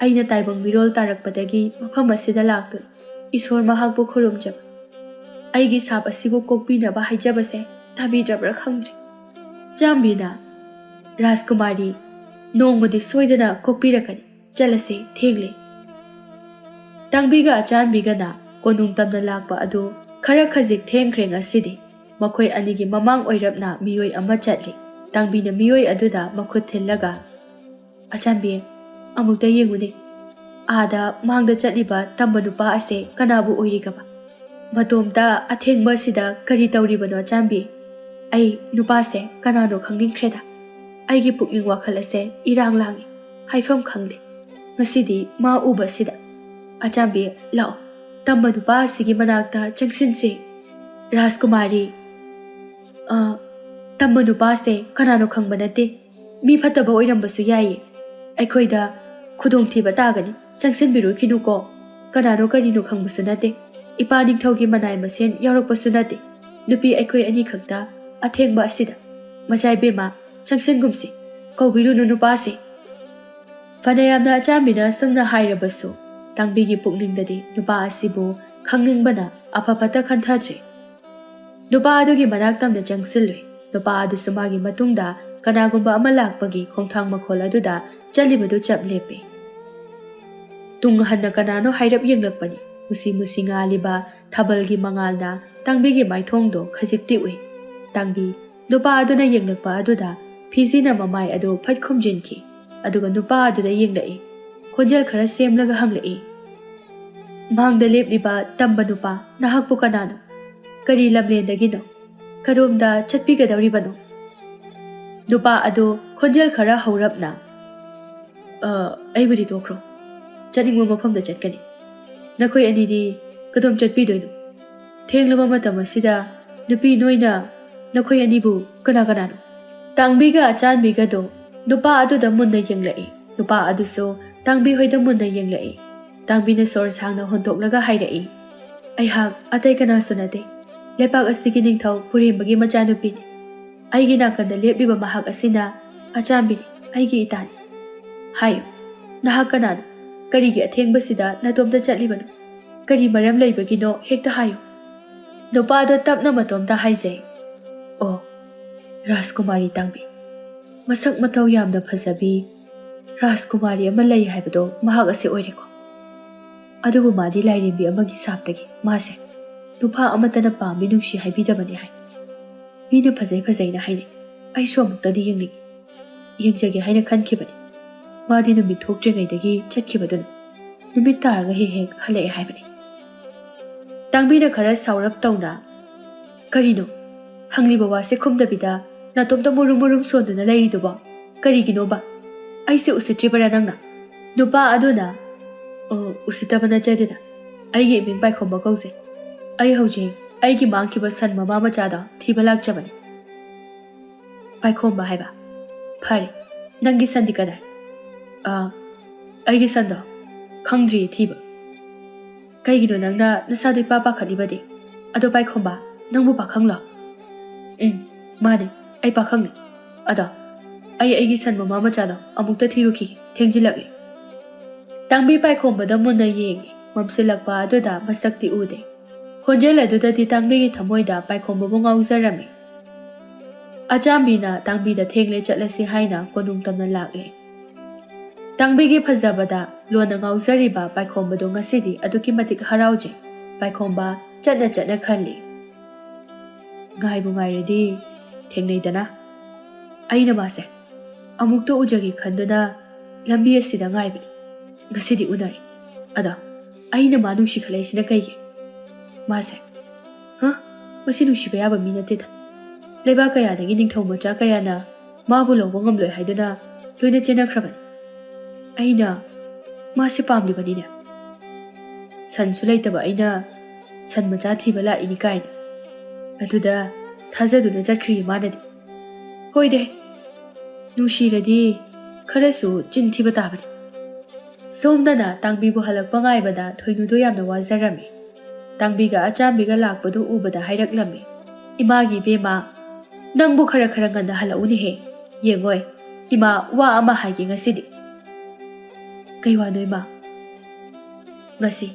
ꯑꯩꯅ ꯇꯥꯏꯕꯪ ꯃꯤꯔꯣꯜ ꯇꯥꯔꯛꯄꯗꯒꯤ ꯃꯐꯝ ꯑꯁꯤꯗ ꯂꯥꯛꯇꯨꯅ ꯏꯁꯣꯔ ꯃꯍꯥꯛꯄꯨ ꯈꯨꯔꯨꯝꯖꯕ꯫ ꯑꯩꯒꯤ ꯁꯥꯞ ꯑꯁꯤꯕꯨ ꯀꯣꯛꯄꯤꯅꯕ ꯍꯥꯏꯖꯕꯁꯦ ꯇꯥꯕꯤꯗ꯭ꯔꯕ꯭ꯔꯥ ꯈꯪꯗ꯭ꯔꯦ꯫" ꯑꯆꯥꯟꯕꯤꯅ, "ꯔꯥꯖꯀꯨꯃꯥꯔꯤ, ꯅꯣꯡꯃꯗꯤ ꯁꯣꯏꯗꯅ ꯀꯣꯛꯄꯤꯔꯛꯀꯅꯤ꯫ ꯆꯠꯂꯁꯦ, ꯊꯦꯡꯂꯦ꯫" ꯇꯥꯡꯕꯤꯒ ꯑꯆꯥꯟꯕꯤꯒꯅ ꯀꯣꯅꯨꯡ ꯇꯝꯅ ꯂꯥꯛꯄ ꯑꯗꯨ ꯈꯔ ꯈꯖꯤꯛ ꯊꯦꯡꯈ꯭ꯔꯦ ꯉꯁꯤꯗꯤ꯫ ꯃꯈꯣꯏ ꯑꯅꯤꯒꯤ ꯃꯃꯥꯡ ꯑꯣꯏꯔꯞꯅ ꯃꯤꯑꯣꯏ ꯑꯃ ꯆꯠꯂꯤ꯫ ꯇꯥꯡꯕꯤꯅ ꯃꯤꯑꯣꯏ ꯑꯗꯨꯗ ꯃꯈꯨꯠ ꯊꯤꯜꯂꯒ, "ꯑꯆꯥꯟꯕꯤ, ꯑꯃꯨꯛꯇ ꯌꯦꯡꯉꯨꯅꯦ꯫ ꯑꯥꯗ ꯃꯥꯡꯗ ꯆꯠꯂꯤꯕ ꯇꯝꯕ ꯅꯨꯄꯥ ꯑꯁꯦ ꯀꯅꯥꯕꯨ ꯑꯣꯏꯔꯤꯒꯕ? ꯃꯇꯣꯝꯇ ꯑꯊꯦꯡꯕ ꯑꯁꯤꯗ ꯀꯔꯤ ꯇꯧꯔꯤꯕꯅꯣ ꯑꯆꯥꯟꯕꯤ? ꯑꯩ ꯅꯨꯄꯥꯁꯦ ꯀꯅꯥꯅꯣ ꯈꯪꯅꯤꯡꯈ꯭ꯔꯦꯗ꯫ ꯑꯩꯒꯤ ꯄꯨꯛꯅꯤꯡ ꯋꯥꯈꯜ ꯑꯁꯦ ꯏꯔꯥꯡ ꯂꯥꯡꯉꯤ, ꯍꯥꯏꯐꯝ ꯈꯪꯗꯦ꯫ ꯉꯁꯤꯗꯤ ꯃꯥ ꯎꯕꯁꯤꯗ꯫ ꯑꯆꯥꯟꯕꯤ, ꯂꯥꯛꯑꯣ, ꯇꯝꯕ ꯅꯨꯄꯥ ꯑꯁꯤꯒꯤ ꯃꯅꯥꯛꯇ ꯆꯪꯁꯤꯟꯁꯤ꯫ ꯔꯥꯖꯀꯨꯃꯥꯔꯤ, ꯑ, ꯇꯝꯕ ꯅꯨꯄꯥꯁꯦ ꯀꯅꯥꯅꯣ ꯈꯪꯕ ꯅꯠꯇꯦ꯫ ꯃꯤ ꯐꯠꯇꯕ ꯑꯣꯏꯔꯝꯕꯁꯨ ꯌꯥꯏꯌꯦ꯫ ꯑꯩꯈꯣꯏꯗ ꯈꯨꯗꯣꯡꯊꯤꯕ ꯇꯥꯒꯅꯤ꯫ ꯆꯪꯁꯤꯟꯕꯤꯔꯨꯈꯤꯅꯨꯀꯣ꯫ ꯀꯅꯥꯅꯣ ꯀꯔꯤꯅꯣ ꯈꯪꯕꯁꯨ ꯅꯠꯇꯦ꯫ ꯏꯄꯥ ꯅꯤꯡꯊꯧꯒꯤ ꯃꯅꯥꯏ ꯃꯁꯦꯟ ꯌꯥꯎꯔꯛꯄꯁꯨ ꯅꯠꯇꯦ꯫ ꯅꯨꯄꯤ ꯑꯩꯈꯣꯏ ꯑꯅꯤ ꯈꯛꯇ ꯑꯊꯦꯡꯕ ꯑꯁꯤꯗ꯫ ꯃꯆꯥ ꯏꯕꯦꯝꯃ, ꯆꯪꯁꯤꯟꯒꯨꯝꯁꯤ꯫ ꯀꯧꯕꯤꯔꯨꯅꯨ ꯅꯨꯄꯥꯁꯦ꯫ ꯐꯅꯌꯥꯝꯅ ꯑꯆꯥꯟꯕꯤꯅ ꯁꯨꯝꯅ ꯍꯥꯏꯔꯕꯁꯨ, ꯇꯥꯡꯕꯤꯒꯤ ꯄꯨꯛꯅꯤꯡꯗꯗꯤ ꯅꯨꯄꯥ ꯑꯁꯤꯕꯨ ꯈꯪꯅꯤꯡꯕꯅ ꯑꯐ ꯐꯠꯇ ꯈꯟꯊꯗ꯭ꯔꯦ꯫ ꯅꯨꯄꯥ ꯑꯗꯨꯒꯤ ꯃꯅꯥꯛ ꯇꯝꯅ ꯆꯪꯁꯤꯜꯂꯨꯏ꯫ ꯅꯨꯄꯥ ꯑꯗꯨꯁꯨ ꯃꯥꯒꯤ ꯃꯇꯨꯡꯗ ꯀꯅꯥꯒꯨꯝꯕ ꯑꯃ ꯂꯥꯛꯄꯒꯤ ꯈꯣꯡꯊꯥꯡ ꯃꯈꯣꯜ ꯑꯗꯨꯗ ꯆꯠꯂꯤꯕꯗꯨ ꯆꯞ ꯂꯦꯞꯄꯤ꯫ ꯇꯨꯡ ꯍꯟꯅ ꯀꯅꯥꯅꯣ ꯍꯥꯏꯔꯞ ꯌꯦꯡꯂꯛꯄꯅꯤ꯫ ꯃꯨꯁꯤ ꯃꯨꯁꯤ ꯉꯥꯜꯂꯤꯕ ꯊꯥꯕꯜꯒꯤ ꯃꯉꯥꯜꯅ ꯇꯥꯡꯕꯤꯒꯤ ꯃꯥꯏꯊꯣꯡꯗꯣ ꯈꯖꯤꯛꯇꯤ ꯎꯏ꯫ ꯇꯥꯡꯕꯤ, ꯅꯨꯄꯥ ꯑꯗꯨꯅ ꯌꯦꯡꯂꯛꯄ ꯑꯗꯨꯗ ꯐꯤꯖꯤꯅ ꯃꯃꯥꯏ ꯑꯗꯨ ꯐꯠ ꯈꯨꯝꯖꯤꯟꯈꯤ꯫ ꯑꯗꯨꯒ ꯅꯨꯄꯥ ꯑꯗꯨꯗ ꯌꯦꯡꯂꯛꯏ꯫ ꯈꯣꯟꯖꯦꯜ ꯈꯔ ꯁꯦꯝꯂꯒ ꯍꯪꯂꯛꯏ, "ꯃꯥꯡꯗ ꯂꯦꯞꯂꯤꯕ ꯇꯝꯕ ꯅꯨꯄꯥ, ꯅꯍꯥꯛꯄꯨ ꯀꯅꯥꯅꯣ? ꯀꯔꯤ ꯂꯝꯂꯦꯟꯗꯒꯤꯅꯣ? ꯀꯔꯣꯝꯗ ꯆꯠꯄꯤꯒꯗꯧꯔꯤꯕꯅꯣ?" ꯅꯨꯄꯥ ꯑꯗꯨ ꯈꯣꯟꯖꯦꯜ ꯈꯔ ꯍꯧꯔꯞꯅ, "ꯑ, ꯑꯩꯕꯨꯗꯤ ꯇꯣꯛꯈ꯭ꯔꯣ꯫ ꯆꯠꯅꯤꯡꯕ ꯃꯐꯝꯗ ꯆꯠꯀꯅꯤ꯫ ꯅꯈꯣꯏ ꯑꯅꯤꯗꯤ ꯀꯗꯣꯝ ꯆꯠꯄꯤꯗꯣꯏꯅꯣ? ꯊꯦꯡꯂꯕ ꯃꯇꯝ ꯑꯁꯤꯗ ꯅꯨꯄꯤ ꯅꯣꯏꯅ ꯅꯈꯣꯏ ꯑꯅꯤꯕꯨ ꯀꯅꯥ ꯀꯅꯥꯅꯣ?" ꯇꯥꯡꯕꯤꯒ ꯑꯆꯥꯟꯕꯤꯒꯗꯣ ꯅꯨꯄꯥ ꯑꯗꯨꯗ ꯃꯨꯟꯅ ꯌꯦꯡꯂꯛꯏ꯫ ꯅꯨꯄꯥ ꯑꯗꯨꯁꯨ ꯇꯥꯡꯕꯤ ꯍꯣꯏꯗ ꯃꯨꯟꯅ ꯌꯦꯡꯂꯛꯏ꯫ ꯇꯥꯡꯕꯤꯅ ꯁꯣꯔ ꯁꯥꯡꯅ ꯍꯣꯟꯗꯣꯛꯂꯒ ꯍꯥꯏꯔꯛꯏ, "ꯑꯩꯍꯥꯛ ꯑꯇꯩ ꯀꯅꯥꯁꯨ ꯅꯠꯇꯦ꯫ ꯂꯩꯄꯥꯛ ꯑꯁꯤꯒꯤ ꯅꯤꯡꯊꯧ ꯄꯨꯔꯦꯝꯕꯒꯤ ꯃꯆꯥꯅꯨꯄꯤꯅꯤ꯫ ꯑꯩꯒꯤ ꯅꯥꯀꯟꯗ ꯂꯦꯞꯂꯤꯕ ꯃꯍꯥꯛ ꯑꯁꯤꯅ ꯑꯆꯥꯟꯕꯤꯅꯤ, ꯑꯩꯒꯤ ꯏꯇꯥꯅꯤ꯫ ꯍꯥꯏꯌꯨ, ꯅꯍꯥꯛ ꯀꯅꯥꯅꯣ? ꯀꯔꯤꯒꯤ ꯑꯊꯦꯡꯕꯁꯤꯗ ꯅꯇꯣꯝꯇ ꯆꯠꯂꯤꯕꯅꯣ? ꯀꯔꯤ ꯃꯔꯝ ꯂꯩꯕꯒꯤꯅꯣ? ꯍꯦꯛꯇ ꯍꯥꯏꯌꯨ꯫" ꯅꯨꯄꯥꯗꯣ ꯇꯞꯅ ꯃꯇꯣꯝꯇ ꯍꯥꯏꯖꯩ, "ꯑꯣ, ꯔꯥꯖꯀꯨꯃꯥꯔꯤ ꯇꯥꯡꯕꯤ, ꯃꯁꯛ ꯃꯇꯧ ꯌꯥꯝꯅ ꯐꯖꯕꯤ ꯔꯥꯖꯀꯨꯃꯥꯔꯤ ꯑꯃ ꯂꯩ ꯍꯥꯏꯕꯗꯣ ꯃꯍꯥꯛ ꯑꯁꯤ ꯑꯣꯏꯔꯦꯀꯣ꯫ ꯑꯗꯨꯕꯨ ꯃꯥꯗꯤ ꯂꯥꯏꯔꯦꯝꯕꯤ ꯑꯃꯒꯤ ꯁꯥꯞꯇꯒꯤ ꯃꯥꯁꯦ ꯅꯨꯄꯥ ꯑꯃꯠꯇꯅ ꯄꯥꯝꯃꯤ ꯅꯨꯡꯁꯤ ꯍꯥꯏꯕꯤꯗꯕꯅꯤ ꯍꯥꯏ꯫ ꯃꯤꯅ ꯐꯖꯩ ꯐꯖꯩꯅ ꯍꯥꯏꯅꯩ꯫ ꯑꯩꯁꯨ ꯑꯃꯨꯛꯇꯗꯤ ꯌꯦꯡꯅꯤꯡꯏ꯫ ꯌꯦꯡꯖꯒꯦ ꯍꯥꯏꯅ ꯈꯟꯈꯤꯕꯅꯤ꯫ ꯃꯥꯗꯤ ꯅꯨꯃꯤꯠ ꯊꯣꯛꯇ꯭ꯔꯤꯉꯩꯗꯒꯤ ꯆꯠꯈꯤꯕꯗꯨꯅ꯫ ꯅꯨꯃꯤꯠ ꯇꯥꯔꯒ ꯍꯦꯛ ꯍꯦꯛ ꯍꯜꯂꯛꯑꯦ ꯍꯥꯏꯕꯅꯤ꯫ ꯇꯥꯡꯕꯤꯅ ꯈꯔ ꯁꯥꯎꯔꯞ ꯇꯧꯅ, "ꯀꯔꯤꯅꯣ? ꯍꯪꯂꯤꯕ ꯋꯥꯁꯦ ꯈꯨꯝꯗꯕꯤꯗ ꯅꯥꯇꯣꯝꯇ ꯃꯨꯔꯨꯝ ꯃꯨꯔꯨꯝ ꯁꯣꯟꯗꯨꯅ ꯂꯩꯔꯤꯗꯨꯕꯣ ꯀꯔꯤꯒꯤꯅꯣꯕ? ꯑꯩꯁꯦ ꯎꯁꯤꯠꯇ꯭ꯔꯤꯕꯔꯥ ꯅꯪꯅ?" ꯅꯨꯄꯥ ꯑꯗꯨꯅ, "ꯑꯣ, ꯎꯁꯤꯠꯇꯕ ꯅꯠꯆꯗꯦꯗ꯫ ꯑꯩꯒꯤ ꯏꯃꯤꯡ ꯄꯥꯏꯈꯣꯝꯕ ꯀꯧꯖꯩ꯫ ꯑꯩ ꯍꯧꯖꯤꯛ ꯑꯩꯒꯤ ꯃꯥꯡꯈꯤꯕ ꯁꯟ ꯃꯃꯥ ꯃꯆꯥꯗꯣ ꯊꯤꯕ ꯂꯥꯛꯆꯕꯅꯤ꯫" "ꯄꯥꯏꯈꯣꯝꯕ ꯍꯥꯏꯕ? ꯐꯔꯦ, ꯅꯪꯒꯤ ꯁꯟꯗꯤ ꯀꯗꯥꯏ?" "ꯑꯥ, ꯑꯩꯒꯤ ꯁꯟꯗꯣ ꯈꯪꯗ꯭ꯔꯤꯌꯦ ꯊꯤꯕ꯫" "ꯀꯩꯒꯤꯅꯣ ꯅꯪꯅ ꯅꯁꯥꯗꯣ ꯏꯄꯥ ꯄꯥꯈꯠꯂꯤꯕꯗꯤ? ꯑꯗꯣ ꯄꯥꯏꯈꯣꯝꯕ, ꯅꯪꯕꯨ ꯄꯥꯈꯪꯂꯣ?" "ꯎꯝ, ꯃꯥꯅꯦ, ꯑꯩ ꯄꯥꯈꯪꯅꯦ꯫ ꯑꯗꯣ ꯑꯩ ꯑꯩꯒꯤ ꯁꯟ ꯃꯃꯥ ꯃꯆꯥꯗꯣ ꯑꯃꯨꯛꯇ ꯊꯤꯔꯨꯈꯤꯒꯦ, ꯊꯦꯡꯖꯤꯜꯂꯛꯂꯦ꯫" ꯇꯥꯡꯕꯤ ꯄꯥꯏꯈꯣꯝꯕꯗ ꯃꯨꯟꯅ ꯌꯦꯡꯉꯤ꯫ ꯃꯝꯁꯤꯜꯂꯛꯄ ꯑꯗꯨꯗ ꯃꯁꯛꯇꯤ ꯎꯗꯦ꯫ ꯈꯣꯟꯖꯦꯜ ꯑꯗꯨꯗꯗꯤ ꯇꯥꯡꯕꯤꯒꯤ ꯊꯃꯣꯏꯗ ꯄꯥꯏꯈꯣꯝꯕꯕꯨ ꯉꯥꯎꯖꯔꯝꯃꯤ꯫ ꯑꯆꯥꯝꯕꯤꯅ ꯇꯥꯡꯕꯤꯗ "ꯊꯦꯡꯂꯦ, ꯆꯠꯂꯁꯤ" ꯍꯥꯏꯅ ꯀꯣꯅꯨꯡ ꯇꯝꯅ ꯂꯥꯛꯂꯦ꯫ ꯇꯥꯡꯕꯤꯒꯤ ꯐꯖꯕꯗ ꯂꯣꯟꯅ ꯉꯥꯎꯖꯔꯤꯕ ꯄꯥꯏꯈꯣꯝꯕꯗꯣ ꯉꯁꯤꯗꯤ ꯑꯗꯨꯛꯀꯤ ꯃꯇꯤꯛ ꯍꯔꯥꯎꯖꯩ꯫ ꯄꯥꯏꯈꯣꯝꯕ ꯆꯠꯅ ꯆꯠꯅ ꯈꯜꯂꯤ, "ꯉꯥꯏꯕꯨ ꯉꯥꯏꯔꯗꯤ ꯊꯦꯡꯅꯩꯗꯅ꯫ ꯑꯩꯅ ꯃꯥꯁꯦ ꯑꯃꯨꯛꯇ ꯎꯖꯒꯦ ꯈꯟꯗꯨꯅ ꯂꯝꯕꯤ ꯑꯁꯤꯗ ꯉꯥꯏꯕꯅꯤ꯫ ꯉꯁꯤꯗꯤ ꯎꯅꯔꯦ꯫ ꯑꯗꯣ ꯑꯩꯅ ꯃꯥ ꯅꯨꯡꯁꯤꯈꯠꯂꯛꯏꯁꯤꯅ ꯀꯩꯒꯤ? ꯃꯥꯁꯦ, ꯍ? ꯃꯁꯤ ꯅꯨꯡꯁꯤꯕ ꯌꯥꯕ ꯃꯤ ꯅꯠꯇꯦꯗ꯫ ꯂꯩꯕꯥꯛ ꯀꯌꯥꯗꯒꯤ ꯅꯤꯡꯊꯧ ꯃꯆꯥ ꯀꯌꯥꯅ ꯃꯥꯕꯨ ꯂꯧꯕ ꯉꯝꯂꯣꯏ ꯍꯥꯏꯗꯨꯅ ꯂꯣꯏꯅ ꯆꯦꯟꯅꯈ꯭ꯔꯕꯅꯤ꯫ ꯑꯩꯅ ꯃꯥꯁꯦ ꯄꯥꯝꯂꯤꯕꯅꯤꯅꯦ꯫ ꯁꯟꯁꯨ ꯂꯩꯇꯕ ꯑꯩꯅ ꯁꯟ ꯃꯆꯥ ꯊꯤꯕ ꯂꯥꯛꯏꯅꯤ" ꯀꯥꯏꯅ꯫ ꯑꯗꯨꯗ ꯊꯥꯖꯗꯨꯅ ꯆꯠꯈ꯭ꯔꯤ ꯃꯥꯅꯗꯤ꯫ ꯍꯣꯏꯗꯦ, ꯅꯨꯡꯁꯤꯔꯗꯤ ꯈꯔꯁꯨ ꯆꯤꯟ ꯊꯤꯕ ꯇꯥꯕꯅꯤ꯫ ꯁꯣꯝꯗꯅ ꯇꯥꯡꯕꯤꯕꯨ ꯍꯜꯂꯛꯄ ꯉꯥꯏꯕꯗ ꯊꯣꯏꯅꯨꯗꯣ ꯌꯥꯝꯅ ꯋꯥꯖꯔꯝꯃꯤ꯫ ꯇꯥꯡꯕꯤꯒ ꯑꯆꯥꯝꯕꯤꯒ ꯂꯥꯛꯄꯗꯨ ꯎꯕꯗ ꯍꯥꯏꯔꯛꯂꯝꯃꯤ, "ꯏꯃꯥꯒꯤ ꯏꯕꯦꯝꯃ, ꯅꯪꯕꯨ ꯈꯔ ꯈꯔ ꯉꯟꯅ ꯍꯜꯂꯛꯎꯅꯦꯍꯦ꯫ ꯌꯦꯡꯉꯣꯏ, ꯏꯃꯥ ꯋꯥ ꯑꯃ ꯍꯥꯏꯒꯦ ꯉꯁꯤꯗꯤ꯫" "ꯀꯩ ꯋꯥꯅꯣ ꯏꯃꯥ?" "ꯉꯁꯤ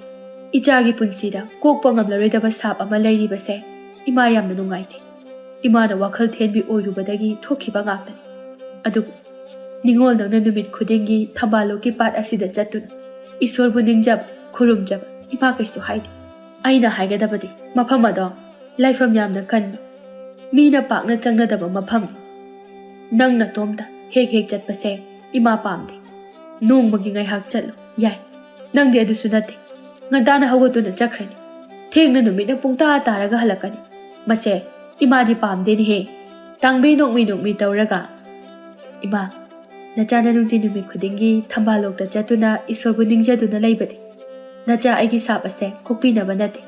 ꯏꯆꯥꯒꯤ ꯄꯨꯟꯁꯤꯗ ꯀꯣꯛꯄ ꯉꯝꯂꯔꯣꯏꯗꯕ ꯁꯥꯞ ꯑꯃ ꯂꯩꯔꯤꯕꯁꯦ ꯏꯃꯥ ꯌꯥꯝꯅ ꯅꯨꯡꯉꯥꯏꯇꯦ꯫ ꯏꯃꯥꯅ ꯋꯥꯈꯜ ꯊꯦꯟꯕꯤ ꯑꯣꯏꯔꯨꯕꯗꯒꯤ ꯊꯣꯛꯈꯤꯕ ꯉꯥꯛꯇꯅꯤ꯫ ꯑꯗꯨꯕꯨ ꯅꯤꯡꯉꯣꯜꯗꯧꯅ ꯅꯨꯃꯤꯠ ꯈꯨꯗꯤꯡꯒꯤ ꯊꯝꯕꯥꯜ ꯂꯣꯛꯀꯤ ꯄꯥꯠ ꯑꯁꯤꯗ ꯆꯠꯇꯨꯅ ꯏꯁꯣꯔꯕꯨ ꯅꯤꯡꯖꯕ, ꯈꯨꯔꯨꯝꯖꯕ ꯏꯃꯥ ꯀꯩꯁꯨ ꯍꯥꯏꯗꯦ꯫ ꯑꯩꯅ ꯍꯥꯏꯒꯗꯕꯗꯤ ꯃꯐꯝ ꯑꯗꯣ ꯂꯥꯏꯐꯝ ꯌꯥꯝꯅ ꯀꯟꯕ, ꯃꯤꯅ ꯄꯥꯛꯅ ꯆꯪꯅꯗꯕ ꯃꯐꯝꯅꯤ꯫ ꯅꯪ ꯅꯇꯣꯝꯇ ꯍꯦꯛ ꯍꯦꯛ ꯆꯠꯄꯁꯦ ꯏꯃꯥ ꯄꯥꯝꯗꯦ꯫ ꯅꯣꯡꯃꯒꯤ ꯉꯥꯏꯍꯥꯛ ꯆꯠꯂꯨ ꯌꯥꯏ, ꯅꯪꯗꯤ ꯑꯗꯨꯁꯨ ꯅꯠꯇꯦ꯫ ꯉꯟꯇꯥꯅ ꯍꯧꯒꯠꯇꯨꯅ ꯆꯠꯈ꯭ꯔꯅꯤ꯫ ꯊꯦꯡꯅ ꯅꯨꯃꯤꯠꯅ ꯄꯨꯡꯇꯥ ꯇꯥꯔꯒ ꯍꯜꯂꯛꯀꯅꯤ꯫ ꯃꯁꯦ ꯏꯃꯥꯗꯤ ꯄꯥꯝꯗꯦꯅꯦꯍꯦ꯫ ꯇꯥꯡꯕꯤ ꯅꯣꯛꯃꯤ ꯅꯣꯛꯃꯤ ꯇꯧꯔꯒ, "ꯏꯃꯥ, ꯅꯆꯥꯅ ꯅꯨꯡꯇꯤ ꯅꯨꯃꯤꯠ ꯈꯨꯗꯤꯡꯒꯤ ꯊꯝꯕꯥꯜꯂꯣꯛꯇ ꯆꯠꯇꯨꯅ ꯏꯁꯣꯔꯕꯨ ꯅꯤꯡꯖꯗꯨꯅ ꯂꯩꯕꯗꯤ ꯅꯆꯥ ꯑꯩꯒꯤ ꯁꯥꯞ ꯑꯁꯦ ꯀꯣꯛꯄꯤꯅꯕ ꯅꯠꯇꯦ꯫